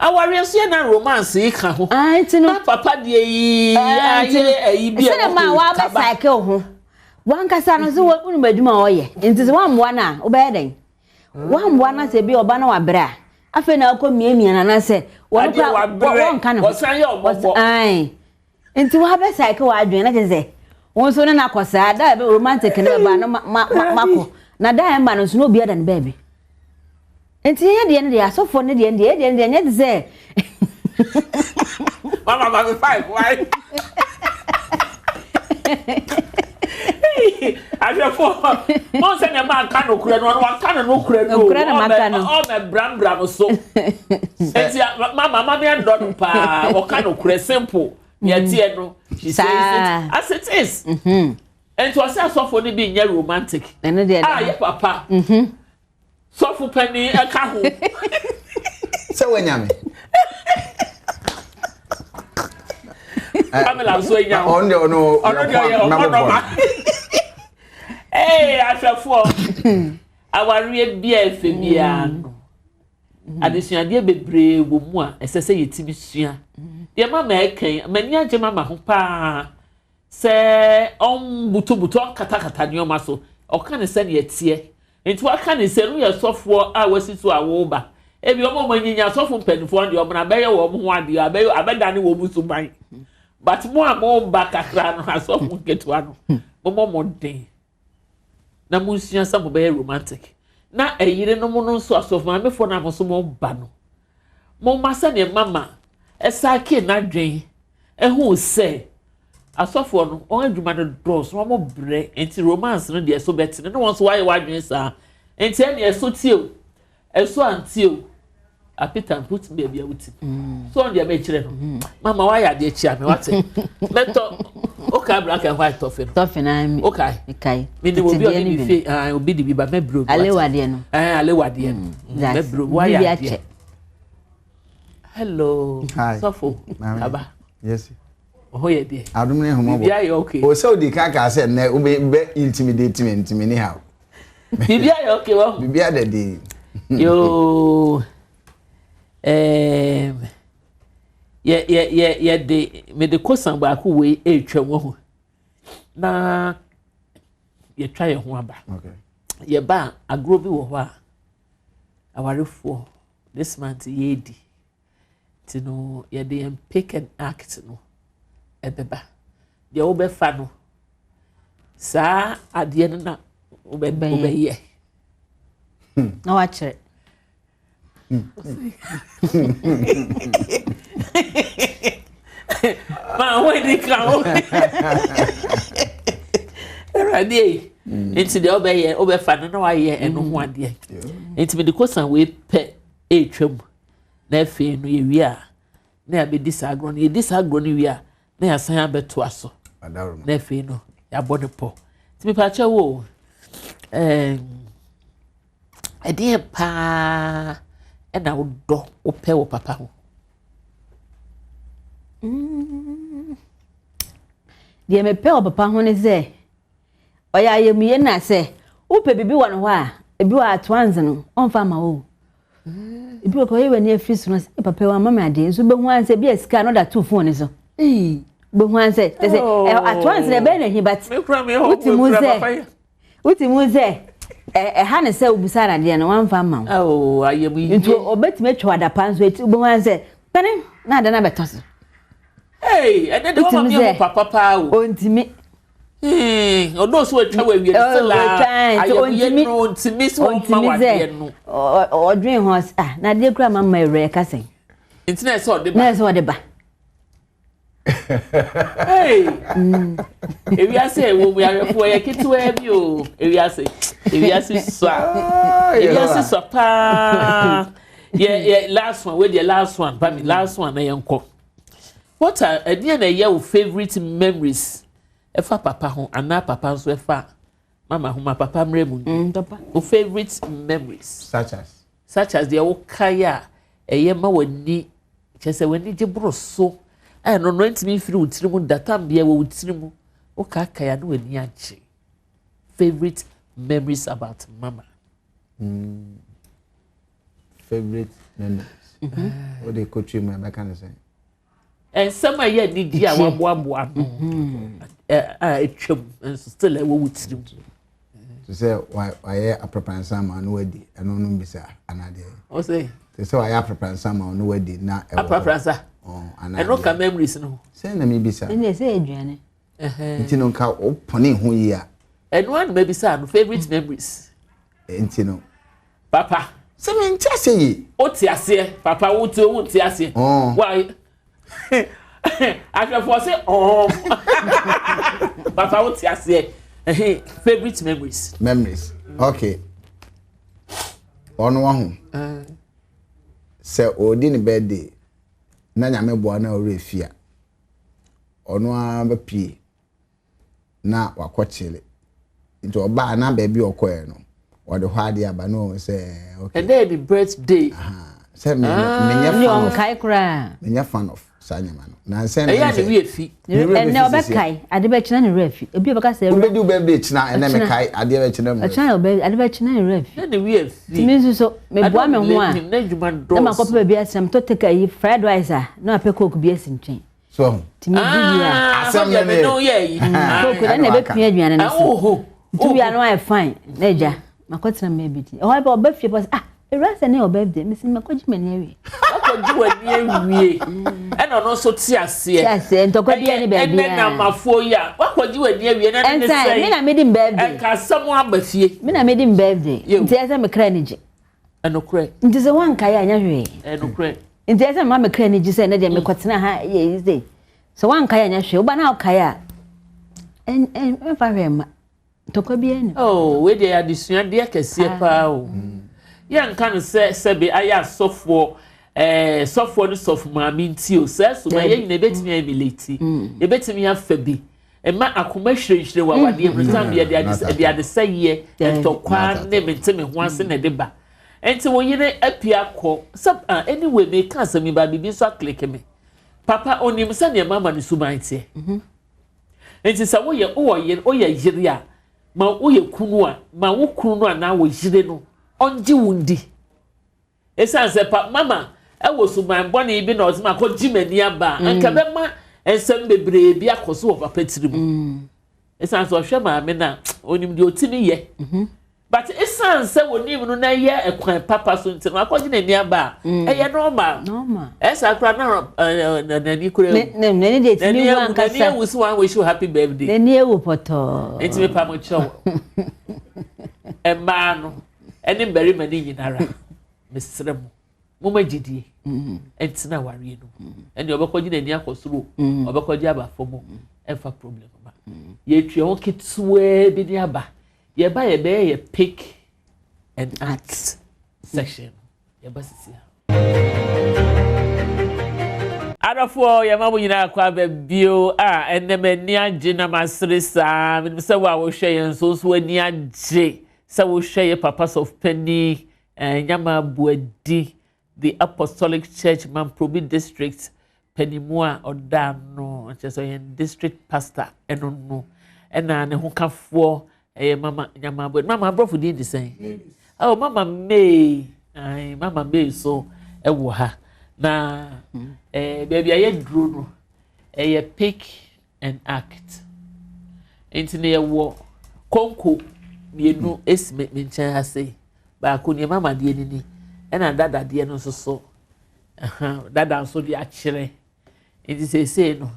awareɛ nso yɛ na romance yi ka ho. Ah, nti no. Na papa deɛ yi ayɛ ayi bi a wɔkɔ kaba. Sɛdeɛ maa wabɛ cycle ho. Wankasa no so wɔn adwuma a ɔyɛ. Nti sɛ wɔammoa no a wobɛyɛ dɛn? Woamboa no sɛ bi ɔba na wabrɛ a, afei na akɔ miamia no anaasɛ wɔn kora wɔnka ne ho. Ɔsan yɛ ɔmɔbɔ. Ae. Nti wabɛ cycle w'adwene na kyerɛ sɛ wo nso ne no akɔ saa da ɛbɛ romantic no bɛba no ma ma makɔ na da ɛmba no nso na obi ada ne baabi. Nti yɛn deɛ no deɛ asɔfoɔ no deɛ no deɛ yɛn deɛ no deɛ nyɛ te sɛ. Mama mami five why? Ahwɛfo mo nsɛ na ɛma aka no korɛ no ɔno waka no no korɛ no ɔmɛ ɔmɛ brambram so nti mama mami adɔ no paa ɔka no korɛ simple nea ɛteɛ no she says it as it is nti ɔsɛ asɔfo no bi nyɛ romantic a yɛ papa. Sɔfo panin ɛka ho. Sɛ wanya me. Pamela nso anya wo. Ɔno deɛ ɔno ɔno deɛ ɔyɛ ɔmɔdɔma. Ee ahwɛfoɔ awareɛ bi a ɛfɛ biara no adesuadeɛ bebree wɔ mu a ɛsɛ sɛ yɛtumi sua. Deɛ mama ɛka yi m'ani agye mama ho paa. Sɛ ɔmbutubutu, ɔnkatakata nneɛma so, ɔka no sɛnea ɛteɛ. Nti waka no sɛ no yɛ sɔfoɔ a wasi so a woba. Ebi wɔn a wɔanyinya asɔfo mpanimfoɔ deɛ wɔn abɛyɛ wɔn ho adeɛ, abɛyɛ abɛdane wɔn suban. But mo a moba kakra no, asɔfo nketewa no, mommɔ mmɔden na monsua sɛ mobɛyɛ romantic. Na ɛyerenom no nso asɔfo maamefoɔ no a mo nso moba no, momma sɛdeɛ mama ɛsaakee n'adwen ɛhuu sɛ asɔfoɔ no wɔn adwuma no dɔɔso wɔn brɛ nti romance no deɛ ɛso bɛtene ne wɔn nso wɔayɛ wɔadwene saa nti ɛne ɛso tie o ɛso antie o apita mpo ti baabi a woti mm. so ɔn deɛ mɛkyerɛ no mm. mama wayɛ adeɛ kyia me wate mɛtɔ okay black and white tɔfe no tɔfe na mi okay mekae mi ni obi ɔde bi fie ah obi de bi ba mɛbrɛ obi wate alewadeɛ no ɛɛ alewadeɛ no mm, mɛbrɛ obi wayɛ adeɛ hello hi sɔfo aba yes ɔhɔ yɛ deɛ adum ne humɔbɔ biribi ayɛ okay o sɛ odi kan kaa sɛ nnɛ wobɛ bɛ intimidate me ntumi ni ha biribi ayɛ okay wɔ biribi adɛ de yoo ɛɛm yɛ yɛ yɛ yɛde mede kosan baako wei ɛretwa mu ho na yɛtwa yɛn ho aba yɛba a agorɔ bi wɔ hɔ a awarefoɔ this month yɛredi nti no yɛde yɛn pick and act no ɛbɛba deɛ wobɛfa no saa adeɛ no na wobɛyɛ. Na wakyerɛ. Maa ho ani ka ho. Awurade yi. Nti deɛ wobɛyɛ wobɛfa no na wayɛ ɛno ho adeɛ. Nti mede kosan wei pɛ ɛretwa mu. Na afei no yɛwie a na yɛabɛdi saa agorɔ no. Yɛdi saa agorɔ no wie a na yɛasan abɛtoa so. Na afei no yɛabɔ no pɔ. Nti mepakyɛ wo ɛɛm ɛdeɛ paa ɛna wodɔ wopɛ wɔ papa ho. Mm. Deɛ mepɛ wɔ papa ho ne sɛ ɔyɛ ayamye na sɛ wopɛ biribi wɔ ne hɔ a ebi wɔ atoanse no ɔmfa ma wo. Ebi wɔ kɔ ɔyɛ w'ani afiri so no sɛ papa wama me adeɛ nso bɛhu ansɛ bi a sika no ɔda to phone ne so. Bɛhu ansɛ kyɛ sɛ atoanse no ɛbɛyɛ n'ahi but wote mu sɛ. Wote mu sɛ ɛha ne sɛ wobisa no adeɛ no wamfa mma wo. Ayamuyie. Nti obetumi atwa adapa nso eti wobɛhu ara sɛ pɛne na ade no abɛtɔ so. Hey, ɛnɛ de wɔma mi ehu papa paa o. Ontimi. Ɔdɔ so atwa wɔ awie no sɛ laa ayamuyie no ontimi sɛ wɔma wadeɛ no. Ɔdwen ho ah na adeɛ kura ma mma awura ɛka sɛn. Nti na ɛsɛ ɔde ba. Na ɛsɛ ɔde ba. Hey! Ewiase a ɛwɔ mu ahwɛfoɔ yɛ ketewaa bi o. Ewiase, ewiase sua. Ewiase sua paa. Yɛ yɛ last one, wei deɛ last one, ba mi last one na yɛn kɔ. What are ɛdeɛ na ɛyɛ wo favourite memories ɛfa papa ho anaa papa nso ɛfa mama ho ma papa mmerɛ mu. Mm, wo favourite memories. Such as. Such as deɛ wokae a ɛyɛ ma w'ani kyerɛ sɛ w'ani gye boro so a ɛno no ɛntumi mfiri wo tiri mu da tam biara wɔ wo tiri mu wokaakae a na w'ani agye favourite memories about mama. Mm. Favorite memories. Mm-hmm. Wode kɔtwi mu ɛbɛka ne sɛn? Nsɛm a ɛyɛ anigye a waboaboa ano mm-hmm. a atwam nso still ɛwɔ wo tirim. Te sɛ wayɛ aprapransa ama ɔno wadi ɛno no bisa anadeɛ. Ɔsɛ. Te sɛ wayɛ aprapransa ama ɔno wadi na ɛwɔ. Aprapransa. Ɛno ka memories no. Sɛ na mi bisa. Ɛnna ɛsɛ aduane. Nti no nka o pɔne ho yie a. Ɛno ara na ma bisa no favourite memories. Nti no. Papa. Sɛ mi nti ase yie. O te aseɛ papa wo te wo nte aseɛ. Wa ahwɛfoɔ se ɔɔ papa wo te aseɛ favourite memories. Memories okay ɔno wahu sɛ ɔredi ne birthday na nyame boa na ɔwerɛ fi a ɔno ara bɛpie na wakɔ kyele nti ɔbaa na baabi ɔkɔɛ no ɔde hɔ adeɛ aba na ɔhu sɛ okay ɛdɛ yɛ ne birthday sɛ me menyɛ fan of ɔnkae koraa menyɛ fan of saa nyɛma no na nsɛn na ɛyɛ ne werɛ fi ɛnɛ ɔbɛkae ade bɛkyena ne werɛ fi obi ɔbɛka sɛ wobɛdi wo birthday kyena ɛnɛ mekae adeɛ bɛkyena mu ɛkyena ɔbɛ ade bɛkyena ne werɛ fi ne werɛ fi tumi nso so meboa me ho a na makɔpɛ baabi asɛm tɔ take ayi fried rice a na mapɛ coke bi asi nkyɛn so ho tumi di wie a ah, asɛm ne ne coke na na ɛbɛpia aduane no so nti wia no ayɛ fine na agya makɔtena mma bi di ɛhɔ bɛ ɔba fie pɔ sɛ ah ewura sɛ ne ɔbɛ birthday mesi makɔgye m'ani awie wakɔgye w'ani awie ɛna ɔno nso te aseɛ te aseɛ ntɔkwa bi ne baabi a ɛnɛ namafoɔ yi a wakɔgye w'ani awie na ne sɛ me na medi birthday ɛnka asɛm aba fie me na medi birthday nti ɛsɛ me kra ni gye Ɛnokorɛ. Nti sɛ woankae a, nyɛ hwee. Ɛnokorɛ. Nti ɛsɛ mma me kra ani gye sɛ ɛnɛ deɛ mekɔtena ha yɛ yi sei. Sɛ woankae a nyɛ hwee. Woba na wokae a, ɛmfa hwee mma. Ntɔkwa biara nni. Oh, wei deɛ yɛ adesuadeɛ kɛseɛ paa o. Yɛnka no sɛ sɛbe ayɛ asɔfoɔ ɛɛ sɔfoɔ ne sɔfo maame nti o. Sɛ so ma yɛn nyinaa yɛbɛtumi ayɛ Yɛbɛtumi afa bi. Mma akoma hwirenhwiren wɔ awadeɛ mu no sane deɛ ɛde adesɛeɛ, ntɔkwa ne mente me ho ase na ɛde ba. Nti wo yere apue akɔ sɛ ah anyway meka asɛm yi ba biribi nso akleke me. Papa onim sɛdeɛ mama ne suban teɛ. Mhm. Nti sɛ woyɛ wowɔ yere woyɛ yere a ma woyɛ kunu a ma wo kunu no anaa wo yere no ɔngye wo ndi. Esiane sɛ pa mama wɔ suban bɔne bi na ɔdze me akɔgye m'ani aba a, anka ɛbɛma nsɛm bebree bi akɔ so wɔ papa tiri mu. Esiane sɛ ɔhwɛ maame no a, onim deɛ ɔtumi yɛ. But esiane sɛ wɔnim no na ɛyɛ ɛkwan papa so nti no, akɔgye n'ani aba a, ɛyɛ normal. Ɛsa koraa na n'ani koraa awu. N'ani deɛ ɛtumi wu ankasa. N'ani awu sɛ wɔn wish you happy birthday. N'ani awu pɔtɔɔ. Nti mepa mo kyɛw. Mmaa no. ɛne mmarima no nyinara mesrɛ mo moma gyidie ɛntena awareɛ no mu ɛne ɔbɛkɔgye n'ani akɔ soro ɔbɛkɔgye aba fam ɛmfa problem ma yɛtua ho ketewaa bi ne aba yɛba yɛbɛyɛ yɛ pick and act section yɛba sisi ha Adɔfoɔ, yɛma mo nyinaa akɔ aba bio a ɛnnɛ m'ani agye na masere saa. Menim sɛ wo a wohwɛ yɛn nso nso w'ani agye sɛ wohwɛ yɛ papa sɔfopanin eh, Nyama Boadi, the Apostolic Church Mamprobi District panimu a ɔda ano, kyerɛ sɛ ɔyɛ district pastor ɛno no, ɛna ne ho kafoɔ ɛyɛ mama nyama abɔ mama aborɔfo din de sɛn oh mama may ayi mama may so ɛwɔ ha na ɛɛ eh, baabi a yɛduro no ɛyɛ pick and act nti na yɛwɔ konko Mmienu esi me me nkyɛn ha sei. Baako nie mama deɛ ni ni. Ɛna dada deɛ no nso so. Ɛha dada nso de akyerɛ. Nti seesei no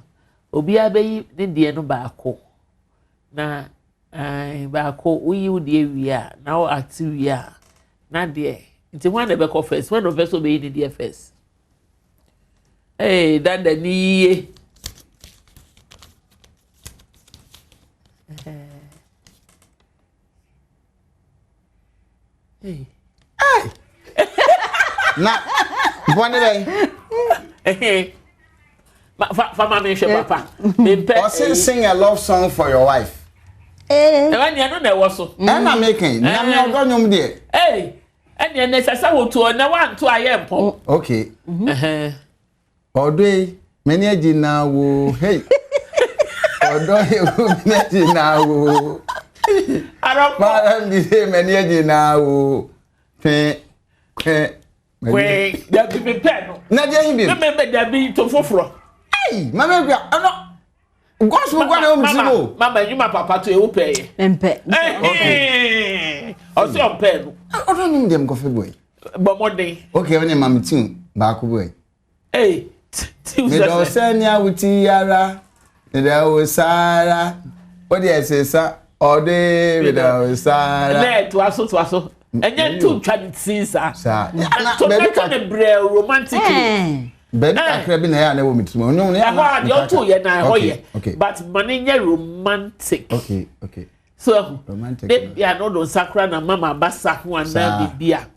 obiara bɛyi ne deɛ no baako. Na ɛɛ baako woyi wo deɛ wie a na wo ate wie a na deɛ nti hwan na ɛbɛkɔ first hwan na ɔpɛ sɛ ɔbɛyi ne deɛ first. Ee dada ni yie. Hey. Na bɔne bɛn? Fa fa ma me nhwɛ papa. Mempɛ. Ɔse sing a love song for your wife. Ɛwɛ nea no na ɛwɔ so. Ɛna meka na me ɔdɔ nwom deɛ. Ee ɛnea ɛnɛ sɛ sɛ wotoɔ na wanto ayɛ mpɔ. Okay. Ɔdɔ yi, m'ani agye na wo, hey. Ɔdɔ yi, m'ani agye na wo. Arɔpɔ. Mara mi se m'ani agye na wo. Twe, kwe. Kwe, dabi mi pɛ no. Na deɛ yi bi. Mi mi dabi to foforɔ. Ayi, mama ekura, ɛnɔ. Gospel kwan na wɔn ti mo. Mama enyuma papa to ewu pɛ yɛ. Mpɛ. Ɔsɛ ɔmpɛ no. Ɔdɔ nim deɛ nkɔfɛ bɔ yi. Bɔ mɔden. Okay, ɔne maame tiw baako bɔ yi. Hey, tiw sɛ. Medɔ sɛ nea wote yi ara, medɔ wo saa ara, wo deɛ sesa ɔde medɔ wo saa ara. Nɛ toa so toa so. Ɛnyɛ nto ntwa ne ti saa. Saa. Nto nto ne brɛ romantically. Baabi kakra bi na ɛyɛ a na ɛwɔ me tirim. Ɔnwom no yɛ Ɛhɔ a deɛ ɔto yɛ na ɛhɔ yɛ. But ma ne nyɛ romantic. Okay, okay. So ɛho. De bia no do nsa kora na mama abasa ho anaa biribi a.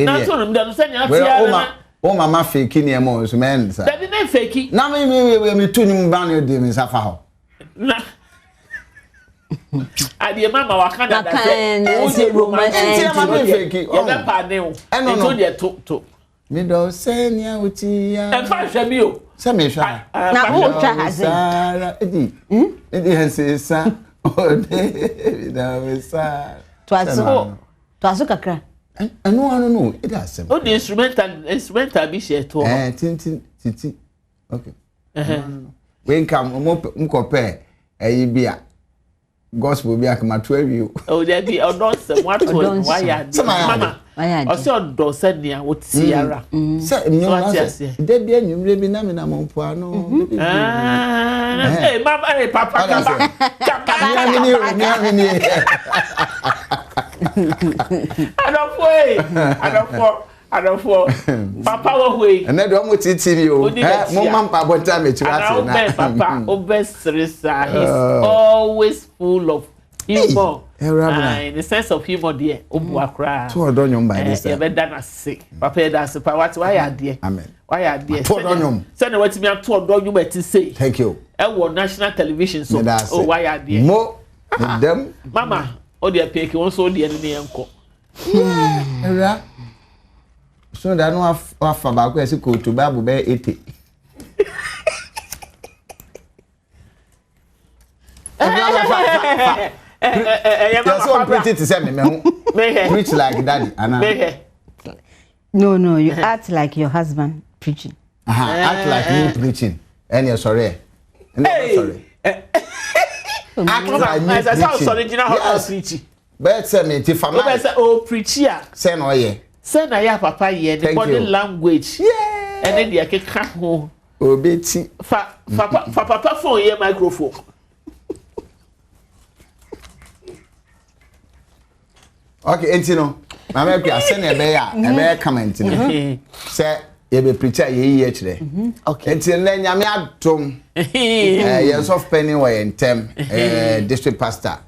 Na so no mda no sɛ nea ate ara na. Wo mama fake nneɛma o nso mɛn nsa. Dabi mɛ fake. Na me me me me to nwom ba no de me nsa fa hɔ. Na adeɛ mama waka dada sɛ wo de romantic. Nti ama me fake. Yɛbɛ pa ne wo. Ɛno no. Nti o deɛ to to. Medɔ sɛnea wote yi ara. Ɛmfa nhwɛ mi o. Sɛ mehwɛ a. Na wotwa ha se. Saara edi. Edi nsesa. Ode medɔ saa. Toaso. Toaso kakra. Ɛno ano no edi asɛm. O de instrumental instrumental bi hyɛ to hɔ. Ɛɛ tintin titi. Okay. Wei nka mo nkɔ pɛ ɛyi bi a. gospel bi akama to awie o. o dabi ɔdɔ nsɛm wato wayɛ ade mama ɔsɛ ɔdɔ sɛ nea wote mm. ara. Mm. sɛ nnwom na sɛ da bi anwummerɛ bi na menam mpoano. Mm-hmm. Ah, eh, mama eh, papa kaba kaba kaba kaba. Adɔfo ee adɔfo. Adɔfoɔ, papa wɔ hɔ yi. Ɛnɛ deɛ ɔmo titi mi o. Ɛ mo ma mpa bɔ nta mi kyerɛ ase na. Ana wobɛn papa, wobɛ sere saa. He's always full of humor. Ɛwura The sense of humor deɛ, o bu akora. To ɔdɔ nwom by this time. Yɛbɛ da n'ase. Papa yɛ da ase pa, wate wayɛ adeɛ. Amen. Wayɛ adeɛ. To ɔdɔ nwom. Sɛnea watumi ato ɔdɔ nwom ɛti sei. Thank you. Ɛwɔ national television so. Meda ase. O wayɛ adeɛ. Mo, medam. Mama, o deɛ peke wɔn so o deɛ ne ne yɛn kɔ. Awura so da no wafa baako yɛ sɛ kootu baabu bɛyɛ ete. Yɛ sɛ ɔmpriti te sɛ me ho preach like daddy ana. No no you act like your husband preaching. Aha, act like me preaching. Ɛne ɛsɔre ɛ. Ɛne ɛsɔre. Act like me preaching. Yes. Bɛyɛ sɛ me ti fa mic. Wobɛ sɛ o preachi a. Sɛ na ɔyɛ. Sɛ na yɛ papa yɛ ne body language. Ɛne deɛ keka ho. Obi ti. Fa fa fa papa phone yɛ microphone. Okay, enti no, maame akua sɛnea ɛbɛyɛ a ɛbɛyɛ kama nti no sɛ yɛbɛ preachi a yɛyi yɛ kyerɛ. Nti nnɛ nyame adom yɛn sɔfo panyin wɔ yɛn ntɛm district pastor.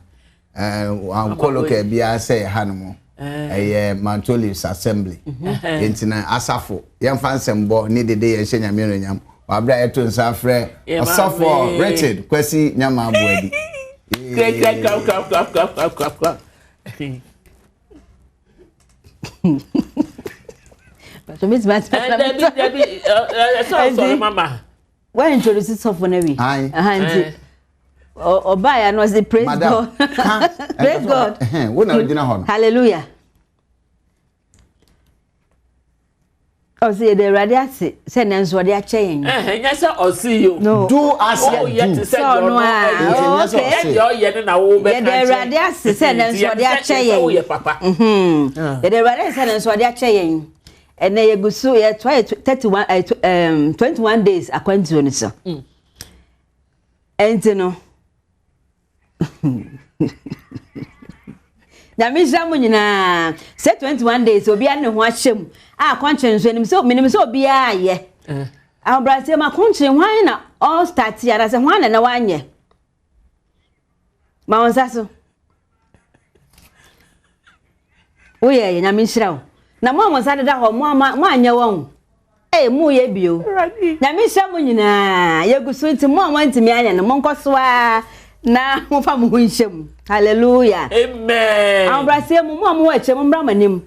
Wankɔ local biara sɛ yɛ ha no mu. Ɛyɛ Mount Olives Assembly. Nti na asafo yɛmfa nsɛmbɔ ne dede yɛn hyɛ Nyame anuonyam. Wabere a yɛto nsa frɛ ɔsɔfo Richard Kwasi Nyama Boadi. Clap, clap, clap, clap, clap, clap, clap. Dabi, dabi, ɛsɛ ɔsɔre mama. Why introduce sɔfo no awie? Aye. Aha nti ɔbaa ya no ɔsi praise Madam, God. Praise God. Wo na ogyina hɔ no. Hallelujah. Ɔsɛ yɛda Awurade ase sɛ nnɛ nso ɔde akyɛ yɛn. Ɛnyɛ sɛ ɔse yi o. No. Do as I do. Ɔyɛ te sɛ deɛ ɔno a. Okay. Ɛnyɛ deɛ ɔyɛ no na wo bɛka kyerɛ. Yɛda Awurade ase sɛ nnɛ nso ɔde akyɛ yɛn. Woyɛ papa. Yɛda Awurade ase sɛ nnɛ nso ɔde akyɛ yɛn. Ɛnɛ yɛgu so yɛtoa yɛ 31 21 days akwantuo no so. Ɛnti no. Nyame nhyira mo nyinaa. Sɛ 21 days obiara ne ho ahyɛ mu a akɔnkyere nso anim sɛ menim sɛ obiara ayɛ. Eh. Ahobrɛaseɛ mu akɔnkyere hwan na ɔstarte anaasɛ hwan na na wanyɛ? Ma wo nsa so. Woyɛ yɛ Nyame nhyira wo. Na mo a mo nsa deda hɔ mo ama mo anyɛ wɔn. Ee mo yɛ bio. Nyame nhyira mo nyinaa. Yɛgu so nti mo a moantumi anyɛ no monkɔ so ara na momfa mo ho nhyɛ mu. Hallelujah. Amen. Ahobrɛaseɛ mu mo a mowɔ akyire mommra mo anim.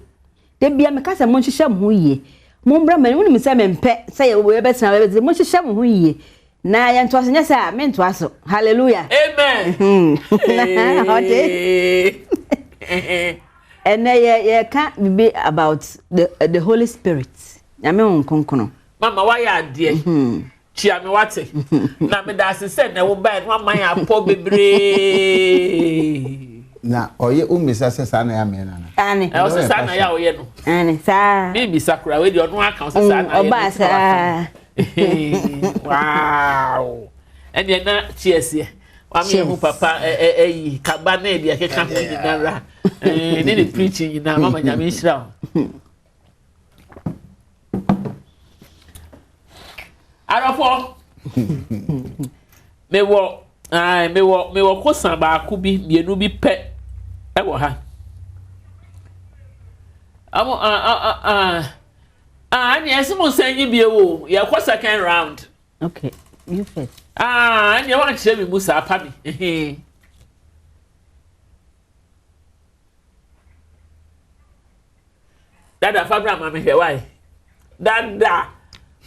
Da bia meka sɛ monhyehyɛ mo ho yie. Mommra mo anim. Wonim sɛ mempɛ sɛ yɛbɛtena bɛbɛtena. Monhyehyɛ mo ho yie. Na yɛntoa so nyɛ sɛ a mentoa so. Hallelujah. Amen. Ɔde. Ɛnɛ yɛ yɛka bibi about the the Holy Spirit. Nyame Honhom Kronkron. Mama wayɛ adeɛ. Mhm. Kyia me wate. Na meda ase sɛ na wobae no ama yɛn apɔ bebree. Na ɔyɛ wommisa sɛ saa na yɛ amee nana. Ane. Ɔsɛ saa na yɛ a ɔyɛ no. Ane saa. Memmisa koraa wei deɛ ɔno aka ɔsɛ saa na yɛ no. Ɔbaa saa. Wow. Ɛneɛ na cheers yɛ. Wame yɛ ho papa ɛyi kaba ne deɛ ɛkeka ho nyinara. Ne ne preaching nyinaa mama nyame nhyira wo. Arɔfo mewɔ mewɔ mewɔ kosa baako bi mmienu bi pɛ ɛwɔ ha. Ɔmo ah ah ah ah ɛnna ɛsɛ mo nsa nyi bio o yɛkɔ second round. Okay, you first. Ah, ɛnna wankyerɛ mi mu saa pa mi. Dada fa bra ma me hwɛ why? Dada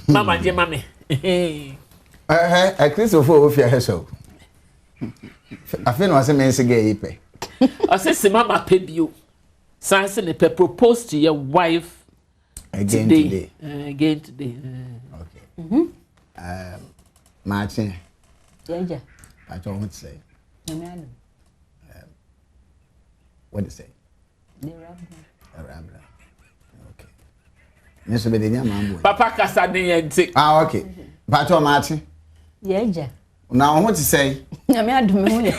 mama gye ma me. Ɛhɛ Akristofo a wofia hɛ sɛ o. Afei na ɔsɛ mense gɛ yi pɛ. Ɔsɛ si mama pɛ bio. San se ne pɛ propose to your wife again today. today. Again today. Okay. Mm -hmm. Maakye. Yɛgya. Pakyɛ wo ho te sɛ. Nyame adom. What is it? Rabra. Okay. Me so bede nya mambo. Papa kasa ne yɛn te. Ah okay. Pacho maakye. Yɛgya. Na wo ho te sɛ? Nyame adom ho yɛ.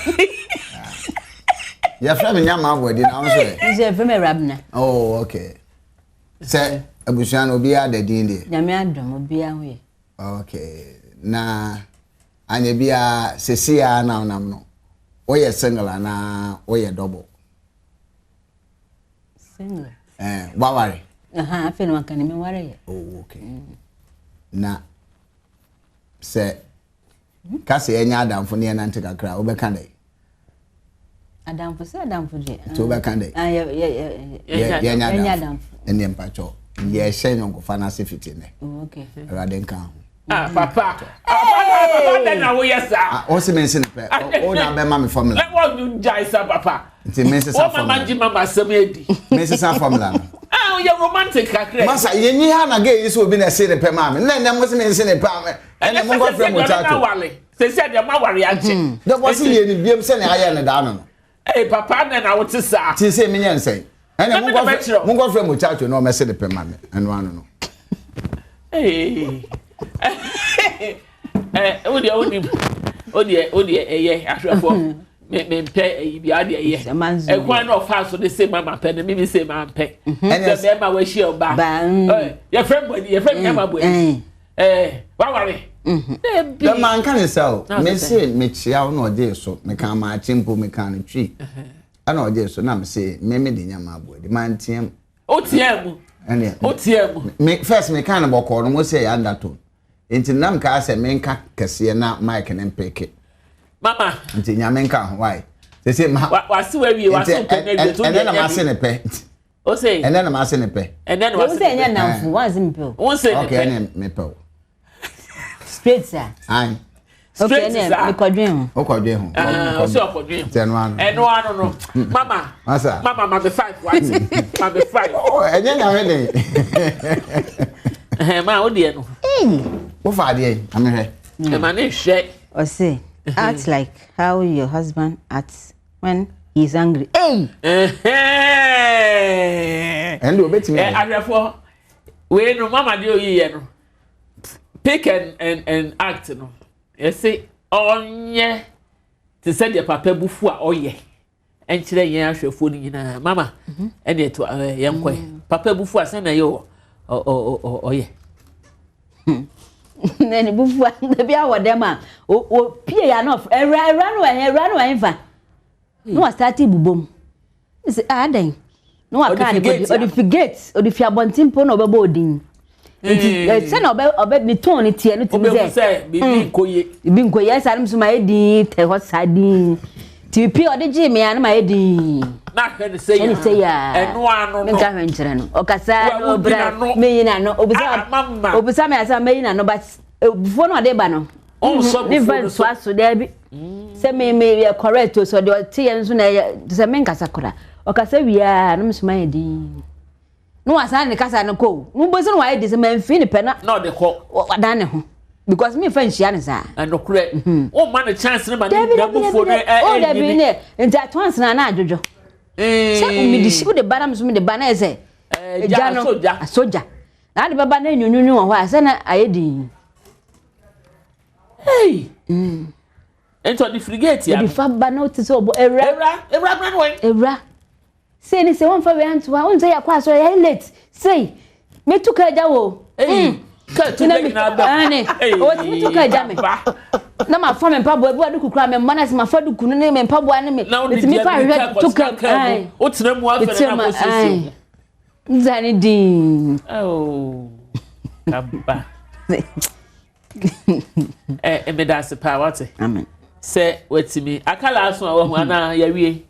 Yɛfrɛ me nya mambo adi na wo nso ɛ. Nso yɛfrɛ me Rabna. Oh okay. Sɛ abusua no obiara da din deɛ. Nyame adom obiara ho yɛ. Okay. Na anyɛ biara sɛsi a na wonam no woyɛ single anaa woyɛ double? Single. Eh, waware? Aha, afei na waka ne me ware yɛ. Oh, okay. Mm. Na sɛ ka sɛ yɛnyɛ adamfo ne yɛnante kakra wobɛka dɛ? Adamfo sɛ adamfo deɛ. Nti wobɛka dɛ? Ah, yɛnyɛ adamfo. Ɛneɛ mpakyɛw yɛhyɛ nyɔnkofa no ase fiti nnɛ. Oh, okay. Awurade nka ho. Ah, papa. Ah, papa, papa, dɛn na woyɛ saa? Ah, wo se me nse ne pɛ. Wo na bɛma me formula. Na wɔn gyae sa papa. Nti me nsesa formula. Wɔn mama gye mama asɛm adi. Me nsesa formula no. Ah, oyɛ romantic kakra. Masa, yɛnyi ha na gay yi sɛ obi na ɛse ne pɛ maa me. Nnɛ nnɛ mo se me nse ne pɛ a, ɛnna mo nkɔ frɛ mo chato. Sɛsɛ deɛ mo aware agye. Dɛbɔ se yɛ ne biem sɛnea ayɛ ne daa no no. Ee papa adɛn na wote saa. Ti sɛ menyɛ nsɛn. Ɛnna monkɔ monkɔ frɛ muchacho na ɔmɛse de pɛ ma me ɛno ano no. Ee ɛ wo deɛ wonim wo deɛ wo deɛ ɛyɛ ahwɛfoɔ me me mpɛ ɛyi bi adeɛ ɛyɛ ɛkwan na ɔfa so de se ma ma pɛ no mimi se ma mpɛ sɛ bɛrima wahyia ɔba yɛfrɛ mbɔ ani yɛfrɛ nyama bɔ ani. Eh, waware. Mhm. Bɛ ma nka ne sɛ o, me se mekyia wo na ɔgye so, meka maakye mpo meka no twi. Ɛna ɔgye so na me se me me de nyama abo adi, manteam. O team mu. Ɛne. O team mu. Me first meka no bɔkɔɔ no mo sɛ yɛ undertone. Nti nam kaa sɛ menka kɛseɛ na mic ne mpeke. Mama. Nti nyame nka ho why. Sese ma. Wase wawie, wase mpɛ na awie. Ɛnɛ na mase ne pɛ. O se. Ɛnɛ na mase ne pɛ. Ɛnɛ na wase ne pɛ. Sɛ ɛnyɛ namfo, wansi me pɛ o. Wonse ne pɛ. Okay, ɛnɛ me pɛ o. Straight sa. Ayi. Okay, ɛnɛ mekɔdwen ho. Wokɔdwen ho. Ɔsɛ ɔkɔdwen ho. Ɛno ano. Ɛno ano no. Mama. Masa. Mama ma me five wate. Ma me five. Ɛnyɛ nyame den. Ɛhɛn maa wo deɛ no. Wofa adeɛ yi, na mehwɛ. Ɛma ne hwɛ. Ɔse, act like how your husband acts when he is angry. Hey! Ɛnde obetumi ayɛ. Ahwɛfoɔ, wei no mama deɛ oyi yɛ no, pick and and and act no, yɛse ɔnyɛ te sɛ deɛ papa bufu a ɔyɛ. Ɛnkyerɛ yɛn ahwɛfoɔ no nyinaa mama mhm. ɛne ɛto ɛɛ yɛn kɔɛ mm. papa bufu a sɛn na ɛyɛ ɔ ɔ ɔ ɔyɛ. Na ne bufu a ebi awɔ dɛm a o pie ya no ɛwura ɛwura no ɛhɛn ɛwura no ɛhɛn fa na wa start bubom ɛsɛ ah adan na wa kaa ne kɔ ɔde fi gate ɔde fi abɔnten po na ɔbɛbɔ odin. Nti eh, sɛ na ɔbɛ ɔbɛ ne tone ne teɛ no tumi sɛ sɛ biribi mm. nkɔ yie. Biribi nkɔ yie ɛsa no nso ma yɛ din tɛ hɔ saa din. Ti pii ɔde gyee me a no ma yɛ din. Na ahwɛ ne sɛ yaa. Sɛ yaa. Ɛno ano no. Menka hwɛ nkyerɛ no. Ɔkasa no ɔbra meyi n'ano. Obisa ah, obisa me asɛm meyi n'ano but obufuo no ɔde ba no. Ɔnsɔ ne bufuo nfa no so. nsoa so daabi. Sɛ me me yɛ correct o sɛ ɔde ɔte yɛ nso na ɛyɛ sɛ menkasa kora. Ɔkasa wie a no nso ma yɛ din. na wasan ne kasa no kɔ o mo bɔ sɛ na wayɛ de sɛ manfi ne pɛ na na ɔde kɔ wadan ne ho because mi nfa nhyia ne saa. Ɛnokorɛ mhm. o ma ne chance ne ma ne n'abufuo no ɛ ɛ dabi ne nti ato ansana na adwodwo sɛ mi de si o de ba na mi so mi de ba na yɛ sɛ ɛgya no asogya na ade bɛba na enyonyonyo wɔ hɔ a sɛ na ayɛ din. Hey. Mm. Nti ɔde firi gate ano. Ɔde fa ba na ɔte sɛ ɔbɔ ewura. Ewura ewura bena no wɛn. Ewura. Sei ne sei wɔmfa wei anto ha wonim sɛ yɛakɔ asɔre yɛayɛ late sei metu ka agya wo mm. ka tu ka nyinaa bɛ ɛne ɔtumi tu ka agya me na mafa me mpaboa bi wa duku kura me mmɔ na sɛ mafa duku no ne me mpaboa ne me metumi fa ahwehwɛ tu ka ɛn wotena mu afɛ na akɔsiesie nza ne din oh kaba Eh, meda ase paa wate. Amen. Sɛ watumi aka laaso a wahu anaa yɛwie.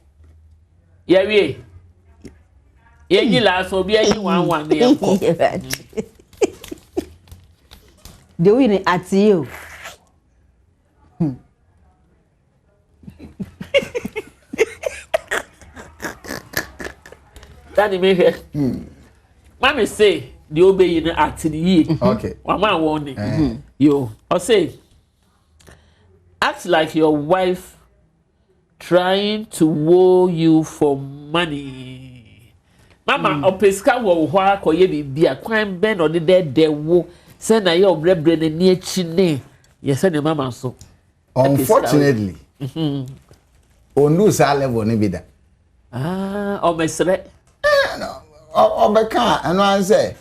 Yɛwie. Yɛnyi laaso obi ayi wanwan ne yɛnkɔ. Deɛ woyi no ate yi o. Daddy me hwɛ. Mami se deɛ ɔbɛyi no ate ne yie. Okay. Wama wɔn ne. Eh. Yo, ɔse act like your wife trying to woe you for money. Mama hmm. ɔpɛ sika wɔ wo hɔ akɔyɛ biribi a kwan bɛn na ɔde dɛɛdɛɛ wo sɛ na yɛ ɔbrɛbrɛ n'ani akyi ne yɛ sɛ ne mama so. Unfortunately, ɔnduu saa level no bi da. Ah, ɔmɛsrɛ. Ɔbɛka a ɛno ara sɛ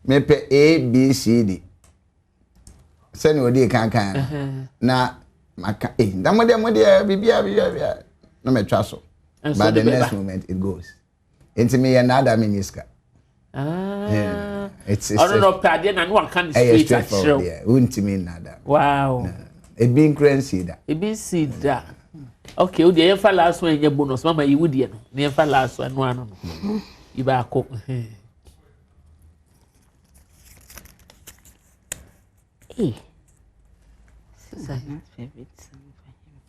mepɛ A B C D sɛnea ɔdi kan kan no na maka eh na mo deɛ mo deɛ biribiara biribiara biribiara na matwa so but the next moment it goes. Nti meyɛ nnaada menye sika. Ah. Ɔno na ɔpɛ adeɛ na no aka ne straight akyerɛw. Wontumi nnaada. Wow. Ebi nkura nsi da. Ebi nsi da. Okay, wo deɛ yɛmfa last one nyɛ bonus. Mama yi wo deɛ no. Na yɛmfa last one no ano no. Yi baako. Hey.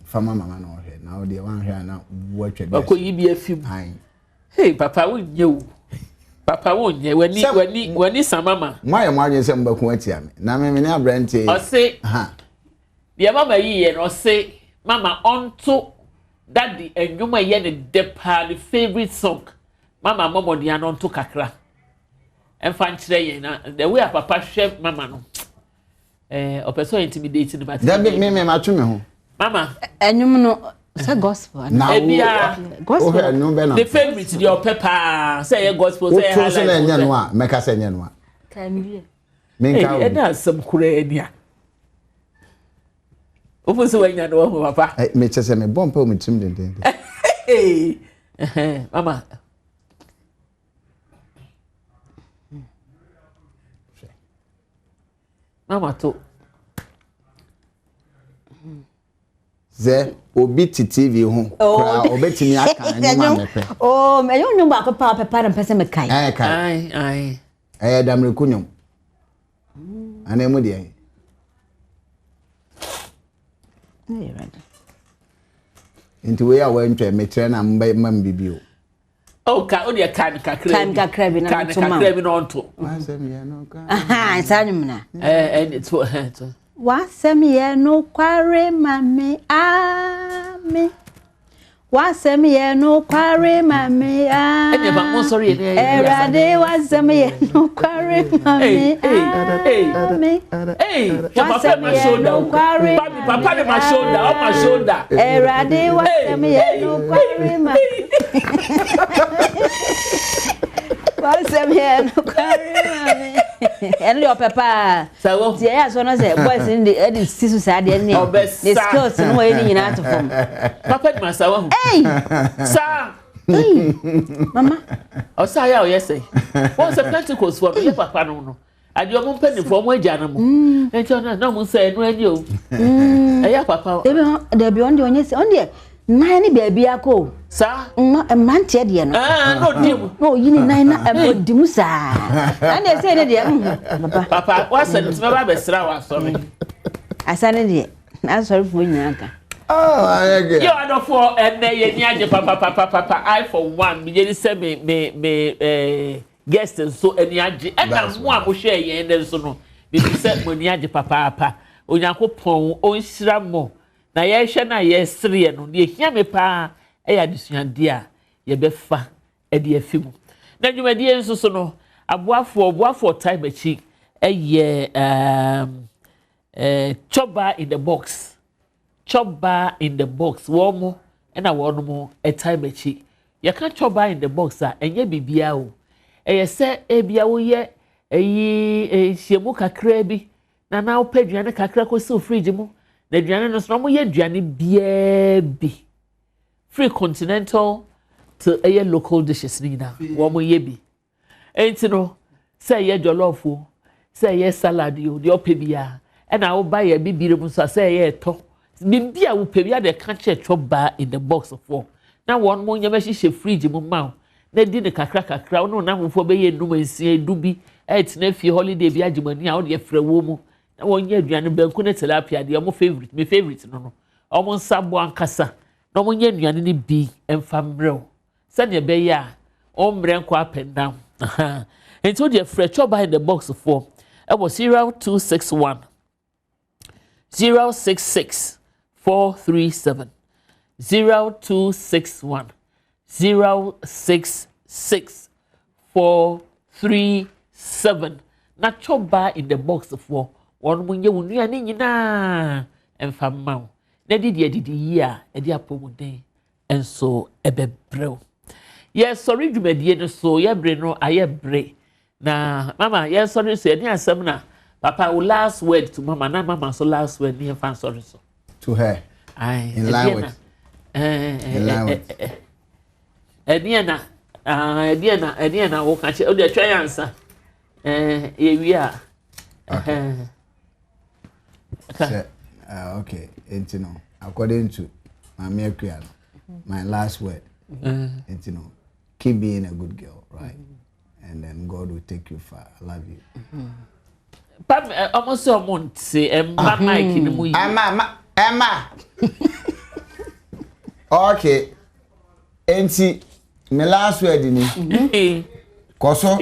Fama mama na ɔhwɛ na ɔdeɛ wanhwɛ a na watwa bi. Wakɔ yi bi afi mu. Hey papa wo nyɛ o. Papa wo nyɛ wani wani wani sa mama. Mo ayɛ mo adwene sɛ mo bɛko atia me na me me ne aberanteɛ. Ɔse. Deɛ mama yi yɛ no ɔse mama ɔnto daddy ɛnwom a ɛyɛ ne dɛ paa ne favourite song mama mmɔ mmɔden ano ɔnto kakra. Ɛmfa nkyerɛ yɛn na the way a papa hwɛ mama no ɛɛ eh, ɔpɛ sɛ intimidate no but. Dabi mi mi ma twe mi ho. Mama. Ɛnwom no sɛ gospel. Na wo ebia gospel ɛnwom bɛ na. The favourite deɛ ɔpɛ paa sɛ ɛyɛ gospel sɛ ɛyɛ high life. Wotu so na ɛnyɛ no a mɛka sɛ ɛnyɛ no a. Kanwie. Menka obi. Ɛna asɛm koraa ni a. Wofo sɛ wanya no wahu papa. Mekyɛ sɛ mebɔ mpa wɔ me tirim dendenden. Mama. Mama to. Sɛ obi te TV ho oh. koraa obetumi aka ɛnwom a mepɛ. Oo oh, ɛyɛ nnwom baako paa pɛpɛ na mpɛ sɛ mekae. Ɛyɛ kae. Ɛyɛ damiriko nnwom. Ana emu deɛ. Nti wei a wɔntwɛ mekyerɛ na mbɛ ma mbibi o. Oh, ka o deɛ ka no kakra bi. Ka no kakra bi na ɔnto ma. Ka no kakra bi na ɔnto. W'asɛm yɛ nokware. Ahan, saa nnwom na. Ɛɛ ɛne to ɛhɛn to. W'asɛm yɛ nokware ma me, amen. W'asɛm yɛ nokware ma me aa. Ɛnna ɛma mo nsɔre yɛ ne yɛ. Awurade w'asɛm yɛ nokware ma me aa me. W'asɛm yɛ nokware ma me Papa ne ma shoulder, ɔma shoulder. Awurade w'asɛm yɛ nokware ma me. W'asɛm yɛ nokware ma me. Ɛno deɛ ɔpɛ paa. Ti ɛyɛ asɔ no sɛ boys no de ɛde si so saa deɛ ne ne skills no wɔyɛ ne nyinaa to fam. Papa di ma sa wahu. Ei! Saa. Ei! Mama. Ɔsa yɛ a ɔyɛ sɛ. Wɔn sɛ Pentecost fo no yɛ papa no no. Adeɛ ɔmo mpanyinfoɔ ɔmo agya no mo. Nti ɔno na ɔmo sɛ ɛno ani o. Ɛyɛ papa. Ebi ho dabi ɔno deɛ ɔnyɛ sɛ ɔno deɛ nan ne baabi akɔ o. Saa. Mma mmeranteɛ deɛ no. Ɛɛ na ɔdi mu. Na ɔyi ne nan na ɔdi mu saa. Na deɛ sɛ ne deɛ mm papa. Papa wasɛ no tuma ba bɛsra wɔ asɔre. Asa ne deɛ n'asɔrefoɔ nyinaa ka. Yɛ adɔfoɔ ɛnɛ yɛ ni agye papapapapa I for one mi yɛ ni sɛ me me me ɛɛ guest nso ani agye ɛna mo a mohwɛ yɛn nɛ nso no mi sɛ mo ani agye papaapa Onyankopɔn ɔnhyira mo. Na yɛrehwɛ no a yɛresereɛ no, deɛ ɛhia me paa yɛ adesuadeɛ a yɛbɛfa de afi mu. Na dwumadie nso so no, aboafoɔ, ɔboafoɔ ɔtae m'akyi yɛ um, uh, chop bar in the box. Chop bar in the box. Wɔn mo na wɔn mo tae m'akyi. Yɛka chop bar in the box a, ɛnyɛ biribiara o. Ɛyɛ sɛ ebia woyɛ ɛyi nhyiamu kakraa bi na na wopɛ aduane kakra kɔsi wo fridge mu na aduane no so na wɔyɛ aduane biara bi firi continental to ɛyɛ local dishes no nyinaa wɔyɛ bi nti no sɛ ɛyɛ jollof o sɛ ɛyɛ salad o deɛ ɔpɛ biara ɛna woba yɛ bibire mu nso a sɛ ɛyɛ ɛtɔ biribi a wopɛ bi a deɛ ka kyerɛ twɔ baa in the box foɔ na wɔn mo nneɛma hyehyɛ fridge mu ma wo na di no kakra kakra, wo ne wo nnamfofoɔ bɛyɛ nnum, nsia, edu bi ɛretena fie holiday bi agye mo ani a wode frɛ wɔn mu na wɔnyɛ aduane banku ne tilapia deɛ wɔn favourite me favourite no no wɔn nsa bo ankasa na wɔnyɛ nnuane no bi mfa mmerɛ wo sɛdeɛ ɛbɛyɛ a wɔn mmerɛ nkɔ apɛ nam nti wodeɛ frɛ chɔba in the box foɔ ɛwɔ 0261 066 437 0261 066 437 na chop bar in the box foɔ wɔn mo nyɛ wo nnuane nyinaa mfa mma wo na didi adidi yie a ɛde apɔmuden nso ɛbɛbrɛ wo. Yɛsɔre dwumadie no so, yɛ bere no ayɛ bere. Na mama yɛsɔre so, ɛne asɛm na papa wo last word to mama na mama so last word ne yɛmfa nsɔre so. To her. Aye, in line with. In line with. Ɛdeɛ na ɛdeɛ na ɛdeɛ na woka kyerɛ wode atwa yɛ ansa yɛwie a. Okay. Sɛ uh, okay nti no according to maame akua no my last word mm. nti no keep being a good girl right mm. and then God will take you far I love you. Pam eh, ɔmo sɛ ɔmo nte ɛmma ah. mic no mu yie. Ɛma ɛma ɛma okay nti me last word ni mhm. kɔ so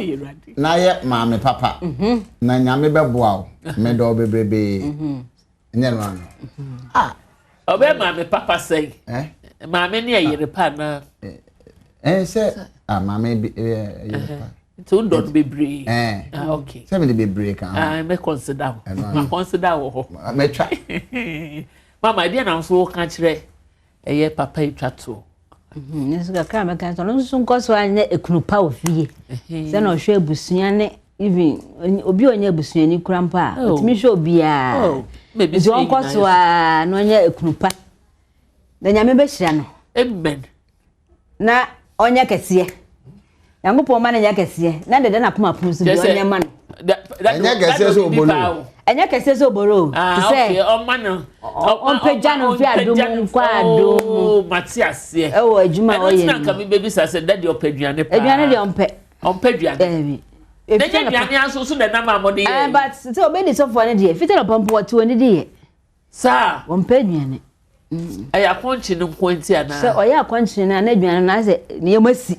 na yɛ maame papa mhm. na nyame bɛboa wo medɔ bebrebe mhm. nyɛ no ano ah. ɔbɛ maame papa sɛn eh? maame ne ɛyere pa na. ɛn eh, eh, sɛ ah, maame bi ɛyere pa. nti o dɔ no bebree. ɛɛ ah, okay sɛ mi de bebree kan ho. ah mɛ consider o ma consider wɔ hɔ. mɛtwa. mama ɛdeɛ na nso ka kyerɛ. Ɛyɛ papa etwa toɔ. Mhm, ne nso kakra a mɛka sɛ ɔno nso nkɔ so anyɛ ekunu pa wɔ fie. Sɛ na ɔhwɛ abusua ne even obi a ɔnyɛ abusuani kura mpo a oh. ɔtumi hwɛ obiara. Oh, nti ɔnkɔ so a na ɔnyɛ ekunu pa. Na nyame bɛhyira no. Amen. Na ɔnyɛ kɛseɛ. Nyankopɔn ma no nyɛ kɛseɛ na deda n'akoma pono so bi ɔnyɛ ma no. Ɛnyɛ kɛseɛ sɛ obolo o. Ɛnyɛ kɛseɛ sɛ obolo o. Ah, Te sɛ okay, ɔma no. Ɔmpagya no mfi adom mu nkɔ adom mu. Oh, mate aseɛ. Ɛwɔ adwuma a ɔyɛ no. Ɛno nti na nka mi bebisa sɛ dadi ɔpɛ aduane paa. Aduane deɛ ɔmpɛ. Ɔmpɛ aduane. Ɛbi. Na nyɛ aduane aso so na ɛnam a mɔde yɛ. Ɛɛ but sɛ ɔbɛdi sɔfoɔ no deɛ fita na ɔpɔmpo ɔte wɔn didi yɛ. Saa. Wɔmpɛ aduane. Ɛyɛ akɔnkye no nko nti anaa? Sɛ ɔyɛ akɔnkye no a na aduane no asɛ nneɛma si.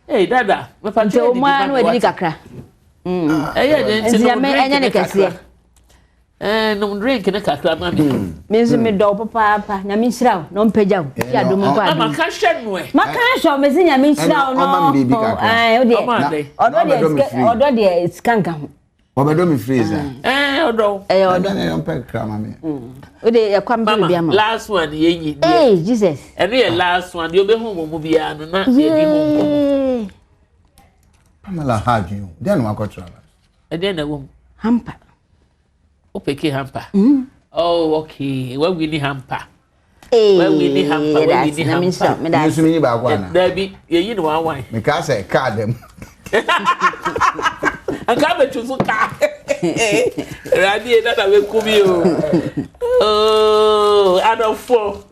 Hey dada, mepa nti kyɛ wɔn ara na wɔadidi kakra. Ɛyɛ de nti Nti nom nyame drink ɛnyɛ ne ne kɛseɛ. kakra. Ɛɛ nom drink ne kakra ma me. Me nso medɔ wo papaapa. Nyame nhyira wo na ɔmpagya wo. Fi adom nkɔ Ama adom. ka hyɛ no ɛ. Maka ahyɛ wo mese nyame nhyira wo Ɛna ɔma me biribi kakra. Ɛɛ wo deɛ. Ɔma adɛ. Ɔdɔ Na deɛ ɔbɛdɔ me sika free. ɔdɔ deɛ sika nka ho. Ɔbɛdɔ me free sa. Ɛɛ ɔdɔ wo. Ɛyɛ ɔdɔ. Ɛna ɔmpɛ kakra ma me. Wo deɛ yɛkɔ mpɛ Mama biribi ama wo. last one yɛ nyi deɛ. Hey Jesus. Ɛno yɛ last one deɛ ɔbɛhu wɔn mu biara no na yɛdi ho nkɔmmɔ. Yee. Pamela ha adwene o. Deɛ na wakɔtra ba. Ɛdeɛ na ɛwɔ mu. Hamper. Wopeke hamper. Oh okay wawini hamper. Wawini hamper wawini hamper. Me nso menyi baako ana. Dabi yɛyi no one one. Mekaa sɛ kaa dɛm. Nka abɛtwi so kaa. Awurade yɛ dada bɛku mi o. Oh adɔfoɔ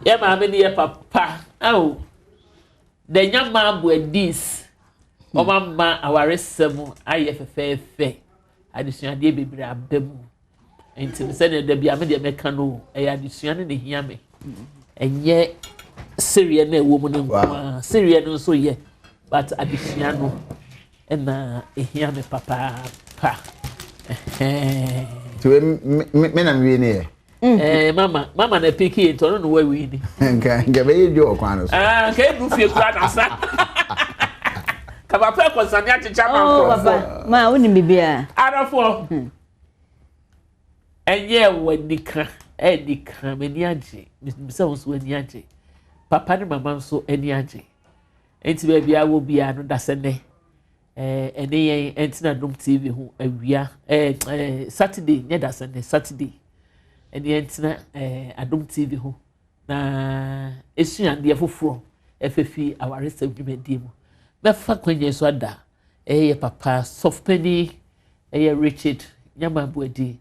yɛ maame ne yɛ papa. Oh the nyama abuadis. Wɔn ama awaresɛm ayɛ fɛfɛɛfɛ. Adesuadeɛ bebree aba mu. Nti no sɛdeɛ da bi a me deɛ mɛka no ɛyɛ adesua no na ehia me. Ɛnyɛ sereɛ no ɛwɔ mu no nko ara. Sereɛ no nso yɛ but adesua no ɛna ehia me papaapa. Nti me na mewie ne yɛ. Eh, mama, mama na piki yɛ nti ɔno na wawie ni. Nka nka bɛyɛ dwa wɔ kwan no so. Ah, nka edu fie kura na sa. Ka papa ɛkɔsane akyekyɛ ama Oh, nkurɔfoɔ. papa, ma wonim biribiara. Adɔfoɔ, ɛnyɛ wɔ anika, ɛnika, m'ani agye. Menim sɛ wo nso w'ani agye. Papa ne mama nso ani agye. Nti baabi a wɔ biara no, dasɛ nnɛ. Ɛne yɛn ɛntena Adom TV ho awia ɛɛ Saturday nyɛ dasɛ nnɛ Saturday. Ɛne yɛn ntena ɛɛ Adom TV ho na esua adeɛ foforɔ ɛfɛfi awaresɛm dwumadie mu. Mɛfa kwan so ada ɛyɛ papa sɔfopanin ɛyɛ Richard Nyamabuadi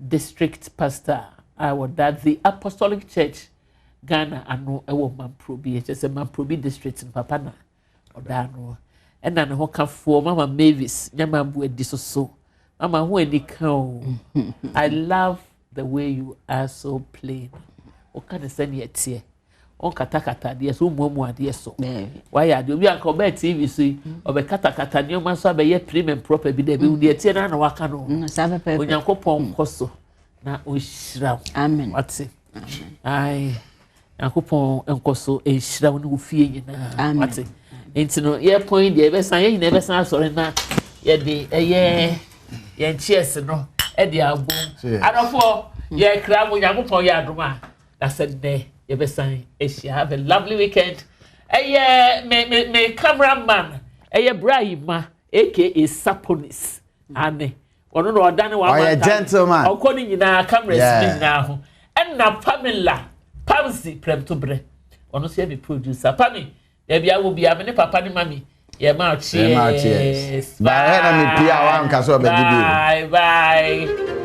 district pastor a wɔda The Apostolic Church Ghana ano ɛwɔ Mamprobi ɛkyɛ sɛ Mamprobi district no papa na ɔda ano ɛna ne ho kafoɔ Mama Mavis Nyamabuadi soso Mama ho ani ka o I love the way you are so plain woka ne sɛnea ɛteɛ ɔnkatakata adeɛ so ɔmmuamua adeɛ so wayɛ adeɛ obi anka ɔbɛɛ tv so yi ɔbɛkatakata nneɛma so abɛyɛ prim and proper bi dɛ ebi deɛ ɛteɛ no na waka no Onyankopɔn nkɔ so na ɔnhyira wo wate ae Nyankopɔn nkɔ so nhyira wo ne wo fie nyinaa wate nti no yɛpɔn yi deɛ yɛbɛsan yɛn nyinaa yɛbɛsan asɔre na yɛde ɛyɛ yɛn cheers no ɛde abom adɔfoɔ yɛkra mo Nyankopɔn yɛ adom a na sɛ nnɛ yɛbɛsan ahyia have a lovely weekend ɛyɛ me me me cameraman ɛyɛ bra yi ma aka Saponis ane ɔno na ɔdane wɔn ɔyɛ gentleman ɔkɔ ne nyinaa cameras ne nyinaa ho ɛna Pamela Pamsi prɛmtobrɛ ɔno nso yɛ me producer Pami baabi awo bia me ne papa ne mami yɛ ma cheers bye bye na me pia wa nka so ɔbɛgye bi bye bye.